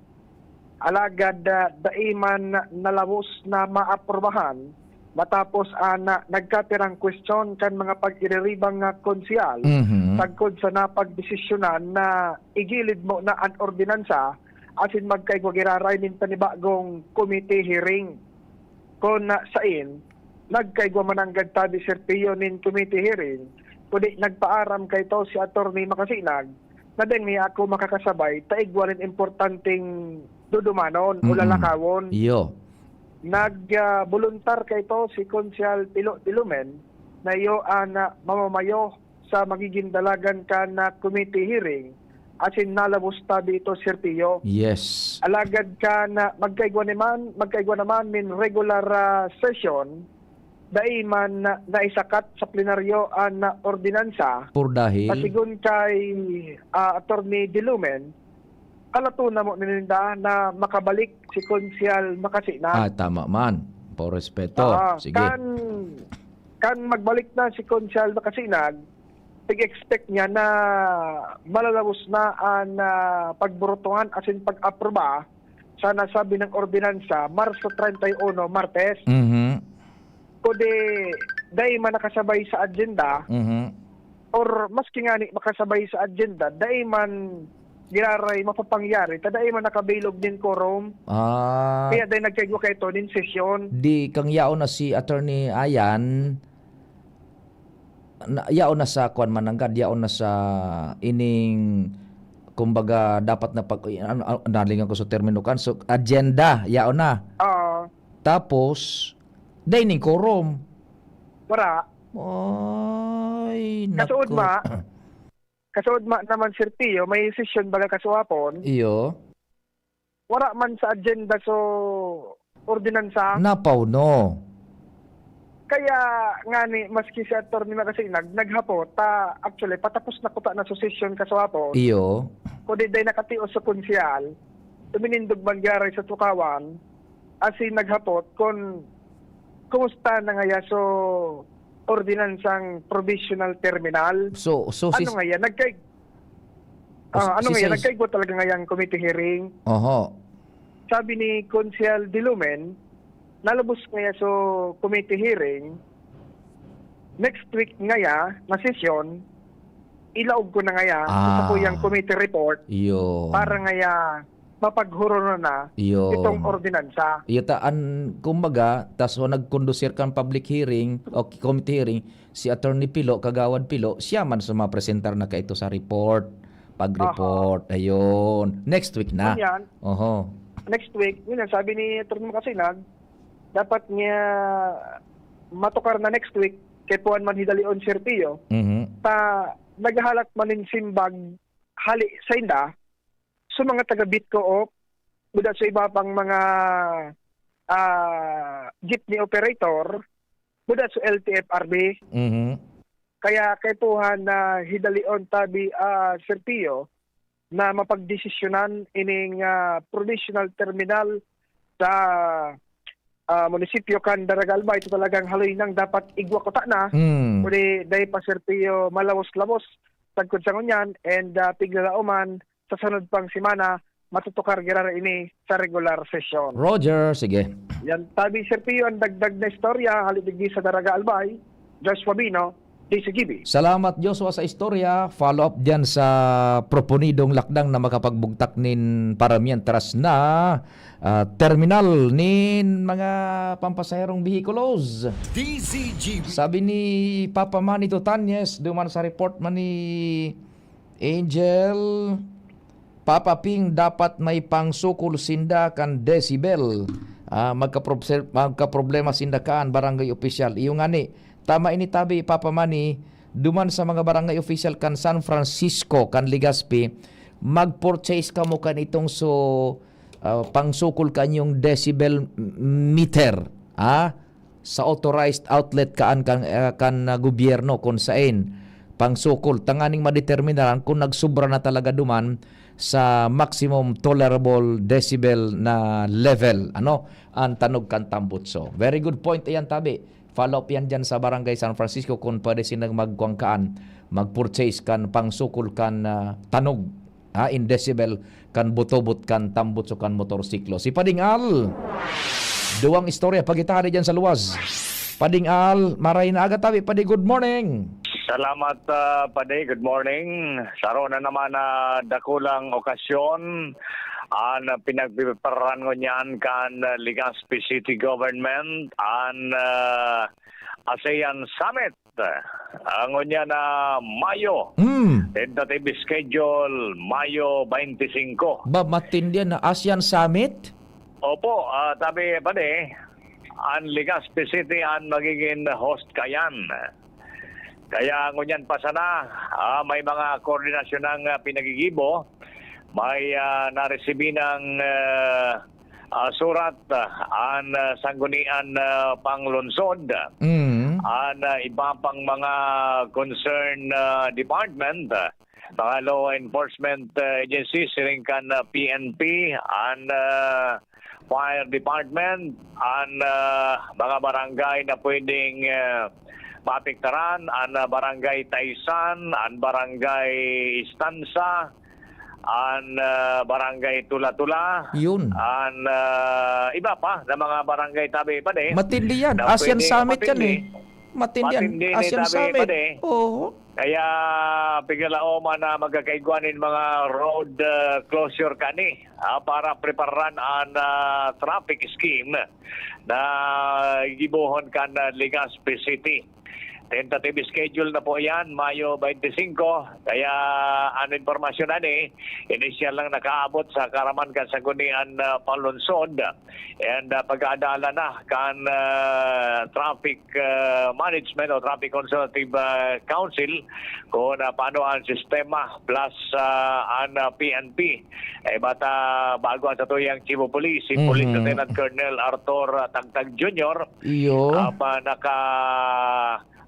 Alagad ah, dai man nalawos na maaprubahan matapos an ah, nagkapirang kwestiyon kan mga pag-iriribang nga konsehal Mhm. sagkod sa napagdesisyonan na igilid mo na an ordinansa asin magkaigwa giraray nin panibagong committee hearing. Kun na sain, nagkaigwa mananggad tabi, Sir Pio, nin committee hearing, kundi nagpaaram kaito si Attorney Makasinag na dai niya ako makakasabay ta igwa nin importanteng dudumanon o Mm-mm. lalakawon. Iyo. Nag ah, boluntar kaito si Konsehal Pilo Dilumen na iyo an ah, mamamayo sa magiging dalagan kan ah, committee hearing asin nalabos tabi ito, Sir Pio. Yes. Alagad kan ah, magkaigwa naman, magkaigwa naman nin regular ah, session, dai man ah, naisakat sa plenaryo an ah, ordinansa. Por dahil. Pasigon kay ah, Attorney Dilumen, kalato na mo ninda na makabalik si Konsehal Makasinag. Ah, tama man. Por respeto. Ah, Sige. Kan, kan magbalik na si Konsehal Makasinag, pig-expect niya na malalawos na an ah, pagburutungan asin pag-aproba sa nasabi ng ordinansa, Marso treinta y uno, Martes. Mhm. Kundi dai man nakasabay sa agenda, Mhm. or maski ngani makasabay sa agenda, dai man giraray mapapangyari ta dai man nakabilog nin quorum. Ah, Kaya dai nagkaigwa kaito nin sesyon. di kang yaon na si Attorney Ayan, na, yaon na sa kuan mananggad, yaon na sa ining, kumbaga, dapat na pag, ano, ano, nalingaw ko sa termino kan, so, agenda, yaon na. Ah, Tapos, dai ning quorum. wara. Ay, Kasuod nako. ma, kasuod ma naman, Sir Pio, may sesyon baga kasuhapon. Iyo. Wara man sa agenda so ordinansa. Napaw, no? Kaya ngani, maski si Attorney Makasinag, naghapot, ta, actually, patapos na kuta na so session kasuhapon. Iyo. Kundi dai nakatios sa konsehal, tuminindog man giraray sa tukawan, asin naghapot kun kumusta na ngaya so ordinansang provisional terminal. So, so, Ano sis- ngaya? Nagkay... Os- Ah, ano si ngaya? Sis- Nagkaigwa talaga ngayang committee hearing? Oho. sabi ni Konsehal Dilumen, nalubos ngaya so committee hearing, next week ngaya na sesyon, ilaog ko na ngaya sa Ah. sakuyang committee report Iyo. para ngaya mapaghoronon na Iyo. itong ordinansa. Iyo ta, an, kumbaga, tas o nagkondusir kan public hearing o committee hearing, si Attorney Pilo, Kagawad Pilo, siya man sa mapresentar na kaito sa report, pag-report. Aha. Ayun. Next week na. Ngunyan, Oho. next week, ngunyan, sabi ni Attorney Makasinag, dapat niya matukar na next week, kay Puan man hidalion, Sir Pio, Mhm. ta naghahalat man nin simbag hali sainda, sa mga taga Bitco o buda sa iba pang mga, ah, jeepney operator, buda sa L T F R B. Mhm. Kaya kaipuhan na hidalion tabi, ah, Sir Pio, na mapagdesisyonan ining, ah, provisional terminal sa, ah, munisipyo kan Daraga Albay. Ito talagang haloy nang dapat igwa kuta na. Hmm. Kundi dahil pa, Sir Pio, malawos-lawos. Sagkod sa ngunyan, and, ah, piglalao man, sa sunod pang semana, matutukar giraray ini sa regular sesyon. Roger, sige. Yan, tabi, Sir Pio, ang dagdag na istorya, hali digdi sa Daraga Albay, Joshua Bino, D C G B. Salamat, Joshua, sa istorya. Follow up diyan sa proponidong lakdang na makapagbugtak nin para mientras na, ah, terminal nin mga pampasaherong behikulos. D C G B. Sabi ni Papa Manny Tutanyes, duman sa report man ni Angel, Papa Ping, dapat may pangsukol sinda kan decibel. Ah, magkaprobse-, magkaproblema sinda kan barangay opisyal. Iyo ngani, tama ini tabi, Papa Manny, duman sa mga barangay opisyal kan San Francisco, kan Legazpi, mag-purchase kamo kan itong so, ah, pangsukol kanyong decibel m-, meter. Ah, sa authorized outlet kaan kan, ah, kan, ah, gobyerno kun saen pangsukol tanganing madeterminaran kun nagsubra na talaga duman sa maximum tolerable decibel na level, ano, ang tanog kan tambutso. Very good point iyan, tabi. Follow up yan dyan sa Barangay San Francisco kun pwede silang magkuwang kaan, mag-purchase kan pangsukol kan, ah, tanog, ha, in decibel kan butobot kan tambutso kan motorsiklo. Si Pading Al, duwang istorya, pagitari dyan sa luwas. Pading Al, maray na aga tabi, Padi, good morning. Salamat, ah, Padi. Good morning. Saro na naman na dakulang okasyon an pinagpipreparan ngunyan kan Legazpi City Government, an, ah, ASEAN Summit. Ah, ngunyan na Mayo. Hmm. Tentative schedule, Mayo twenty-five. Ba, matindi yan na ASEAN Summit? Opo, ah, tabi pa ni, an Legazpi City an magiging host kayan. Kaya ngunyan pa sana, ah, may mga koordinasyon ang, ah, pinagigibo. May, ah, naresibi ng, ah, ah, surat, ah, an, ah, Sanggunian, ah, Panglungsod, Mm. an, ah, iba pang mga concern, ah, department, ah, mga law enforcement, ah, agencies, siring kan, ah, P N P, an, ah, fire department, an, ah, mga barangay na pwedeng, ah, maapektaran, an, ah, Barangay Taisan, an Barangay Estanza, an, ah, Barangay Tula-Tula, Yun. an, ah, iba pa na mga barangay tabi pa ni Matindi yan. na ASEAN pwedeng Summit yan matindi. eh. Matindi yan. Matindi ni ASEAN tabi Summit. pa ni. Oo. Kaya pigalaom na magkakaigwa nin mga road, ah, closure kani, ah, para preparan an, ah, traffic scheme na gibohon kan, ah, Legazpi City. Tentative schedule na po yan, Mayo twenty-five. Kaya an impormasyon ani, inisyal lang nakaabot sa karaman kan Sanggunian, ah, Panlungsod. And, ah, pag-aadalan na kan, ah, Traffic, ah, Management o Traffic Consultative, ah, Council kung, ah, paano ang sistema plus, ah, an, ah, P N P. Eh, bata bago ang satuyang Chief of Police, si Police Mhm. Lieutenant Colonel Arthur, ah, Tagtag Junior, Iyo. ah, pa naka,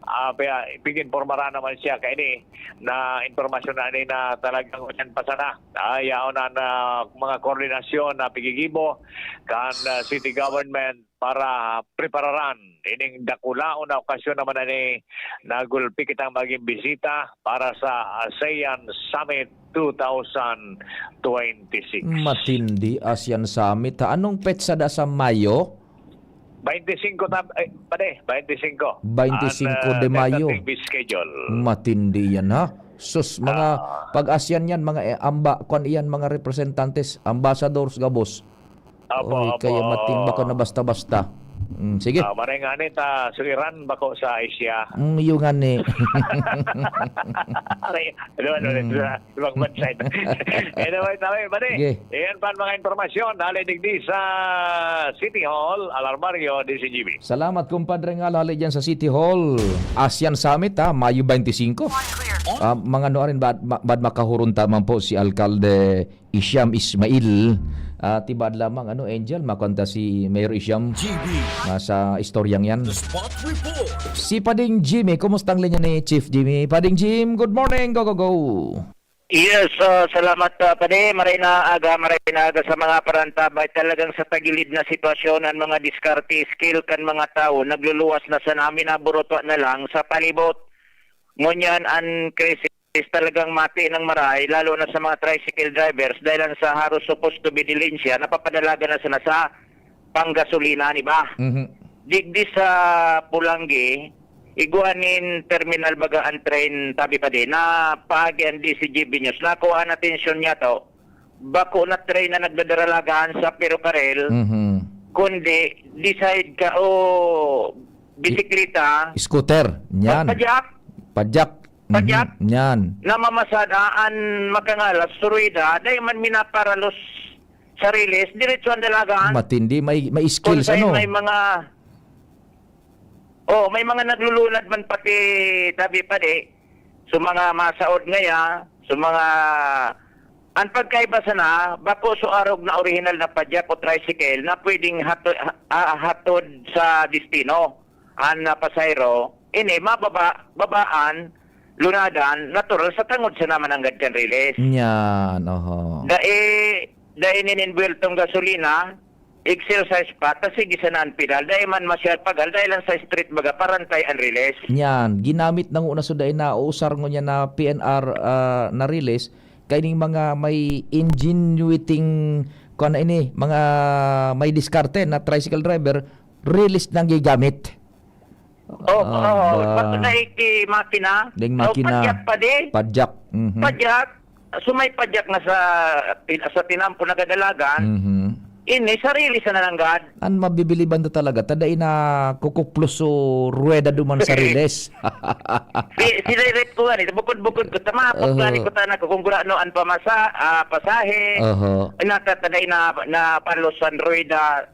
ah, pa, pig-impormaran naman siya kaini na impormasyon na ni na talagang yan pa sana. Ah, yaon na, na mga koordinasyon na pigigibo kan, ah, city government para prepararan ining dakulaon na okasyon naman na ni nagulpi kitang magin bisita para sa ASEAN Summit two thousand twenty-six. Matindi, ASEAN Summit, ha? Anong petsa da sa Mayo? Bainti singko, tab-, eh, pare, bainti singko. Bainti singko Ang, ah, de Mayo. tentative schedule. Matindi yan, ha? Sus, mga Ah. pag-ASEAN yan, mga, eh, amba-, kwan iyan, mga representantes, ambassadors, gabos. Opo, Oy, opo. kaya mating bako na basta-basta. Mm, sige. Ah, maray nga ni ta, so Iran, bako sa Asia. Mm, yung nga ni. Aray, ano, ano, Mm. sa ibang bansa ito. Anyway, tayo, pare. Sige. Iyan pa ang mga impormasyon. Hali digdi sa City Hall, Alarmario, D C G B. Salamat, kumpadre, nga hali dyan sa City Hall. ASEAN Summit, ha, Mayo twenty-five. Ah, mga ano rin, bad, ma-, bad makahuron tamang po si Alkalde Isham Ismail. Ah, tibad lamang, ano, Angel, makonta si Mayor Isham G B. Nasa istoryang yan. The Spot Report. Si Pading Jimmy, kumusta ang linya ni Chief Jimmy? Pading Jim, good morning, go, go, go. Yes, ah, salamat, ah, Pade. Maray na aga, maray na aga sa mga parantabay. Talagang sa tagilid na sitwasyon, ang mga diskarte, skill kan mga tawo, nagluluwas na sa namin, naburutwa na lang sa palibot. Ngunyan, ang krisis talagang mati ng maray, lalo na sa mga tricycle drivers, dahil ang sa haros supposed to be dilensya, napapadalagan na sana sa panggasolina, di ba? Mhm. Digdi sa Pulanggi, igwa nin terminal baga ang train, tabi pa din, na paagi ang D C G B News. Nakuha ang atensyon niya to, bako na train na nagdadara lagaan sa perokaril, Mhm. kundi decide ka o bisikleta, Scooter, yan. padyak, Padyak. Mhm, Padyak. yan. Namamasada an makangalas, suruida, dai man minaparalos sa riles, diretso ang dalagaan. Matindi, may, may Kung skills, saan ano? may mga, oh, may mga naglulunad man pati, tabi pa di, so mga masaod ngaya, so mga, ang pagkaiba sana, bako so arog na orihinal na padyak o tricycle na pwedeng hato-, ha-, ah, hatod sa destino. An, ah, pasahero, ini mababa, babaan, lunadan, natural sa tangod sana mananggad kan riles. Yan, oho. Dai, dai nin envueltong gasolina, exercise pa, ta sige sana an pedal, dai man masyad pagal, dai lang sa street baga, parantay an riles. Yan, ginamit na nguna so dai na uusar ngunyan na P N R, ah, na riles, kaining mga may ingenuiting, kuwan na ini, mga may diskarte na tricycle driver, riles nang gigamit. Oh, oh, Aba. Pag naiki makina, Ding oh, makina. Padyak pa di. Padyak. Mhm. Padyak. So may padyak na sa, sa tinampo na kadalagan. Mhm. Ini, sarili sa nananggad. An mabibiliban ta talaga, ta dai na kukuplos so ruweda duman sa riles. Si, si Direk ko gani, bukod-bukod ko, tama, Oho. pagplani ko ta na kung gurano an pamasa-, ah, pasahe, Oho. nata-, ta dai na, na palos an ruweda.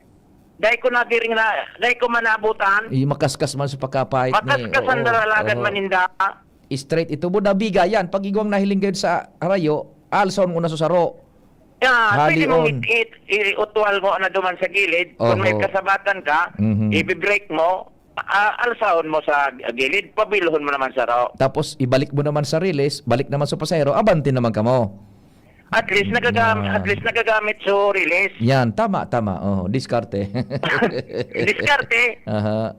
Dai ko nagiring na, dai ko man naabutan. Iyo, makaskas man sa pakapait ni, Makaskas ang oo, dalalagan oho. maninda. Straight ito. Buda, biga yan. Pag igwang nahiling gayud sa harayo, alson mo na sa saro. Ya, pwede mong Halion. it-, it-, i-, utwal mo na duman sa gilid. Kung may Oho. kasabatan ka, Mhm. ibi-brake mo, ah, alsahon mo sa gilid, pabilhon mo naman sa saro. Tapos, ibalik mo naman sa riles, balik naman sa pasahero, abante naman kamo. At least nagagam-, Yan. at least nagagamit so riles. Yan, tama, tama. Oh, diskarte. Diskarte. Aha.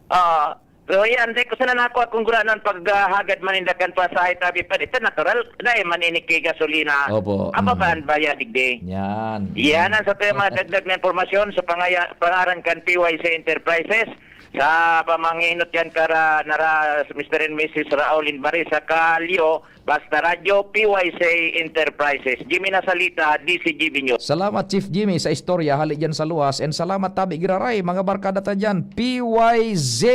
Ah, so yan, dai ko sana nako akong guranon pag, ah, hagad maninda kan pasahe, tabi pa dito, natural, dai man ini ki gasolina. Opo. Ang Mm. babaan ba yan, digdi? Yan. Yan ang sa tayo mga dagdag na impormasyon sa pangaya-, pangaran kan P Y C Enterprises. Sa pamanginot yan kara, nara, Mister and Missus Raul Inbarisa Calio, Basta Radyo, P Y C Enterprises. Jimmy Nasalita, D C G B News. Salamat, Chief Jimmy, sa istorya hali dyan sa luwas. And salamat, tabi giraray, mga barkada ta dyan, P Y Z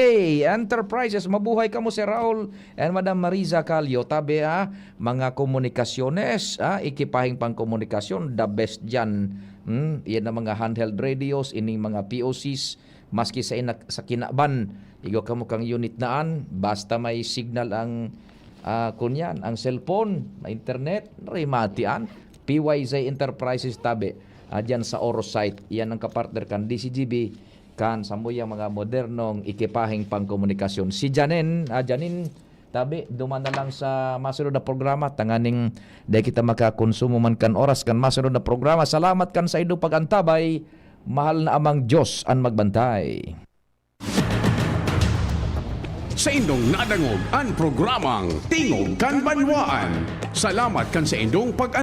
Enterprises. Mabuhay kamo, Sir Raul and Madam Mariza Calio. Tabi, ha, mga komunikasyones, ha, ekipaheng pangkomunikasyon, the best dyan. Hmm, yan ang mga handheld radios, ining mga P O Cs, maski sa inak-, sa kinaban, igwa kamo kang unit naan, basta may signal ang, ah, kunyan, ang cellphone, may internet, rimati an P Y Z Enterprises tabi, ah, dyan sa Oro site. Iyan ang kapartner kan D C G B, kan samuyang mga modernong ekipaheng pangkomunikasyon. Si Janen, ah, Janin, tabi, duman na lang sa masunod na programa, tanganing dai kita makakonsumo man kan oras kan masunod na programa. Salamat kan saindo pag-antabay. Mahal na Amang Diyos an magbantay. Saindong nadangog an programang Tingog kan Banwaan. Salamat kan saindong pag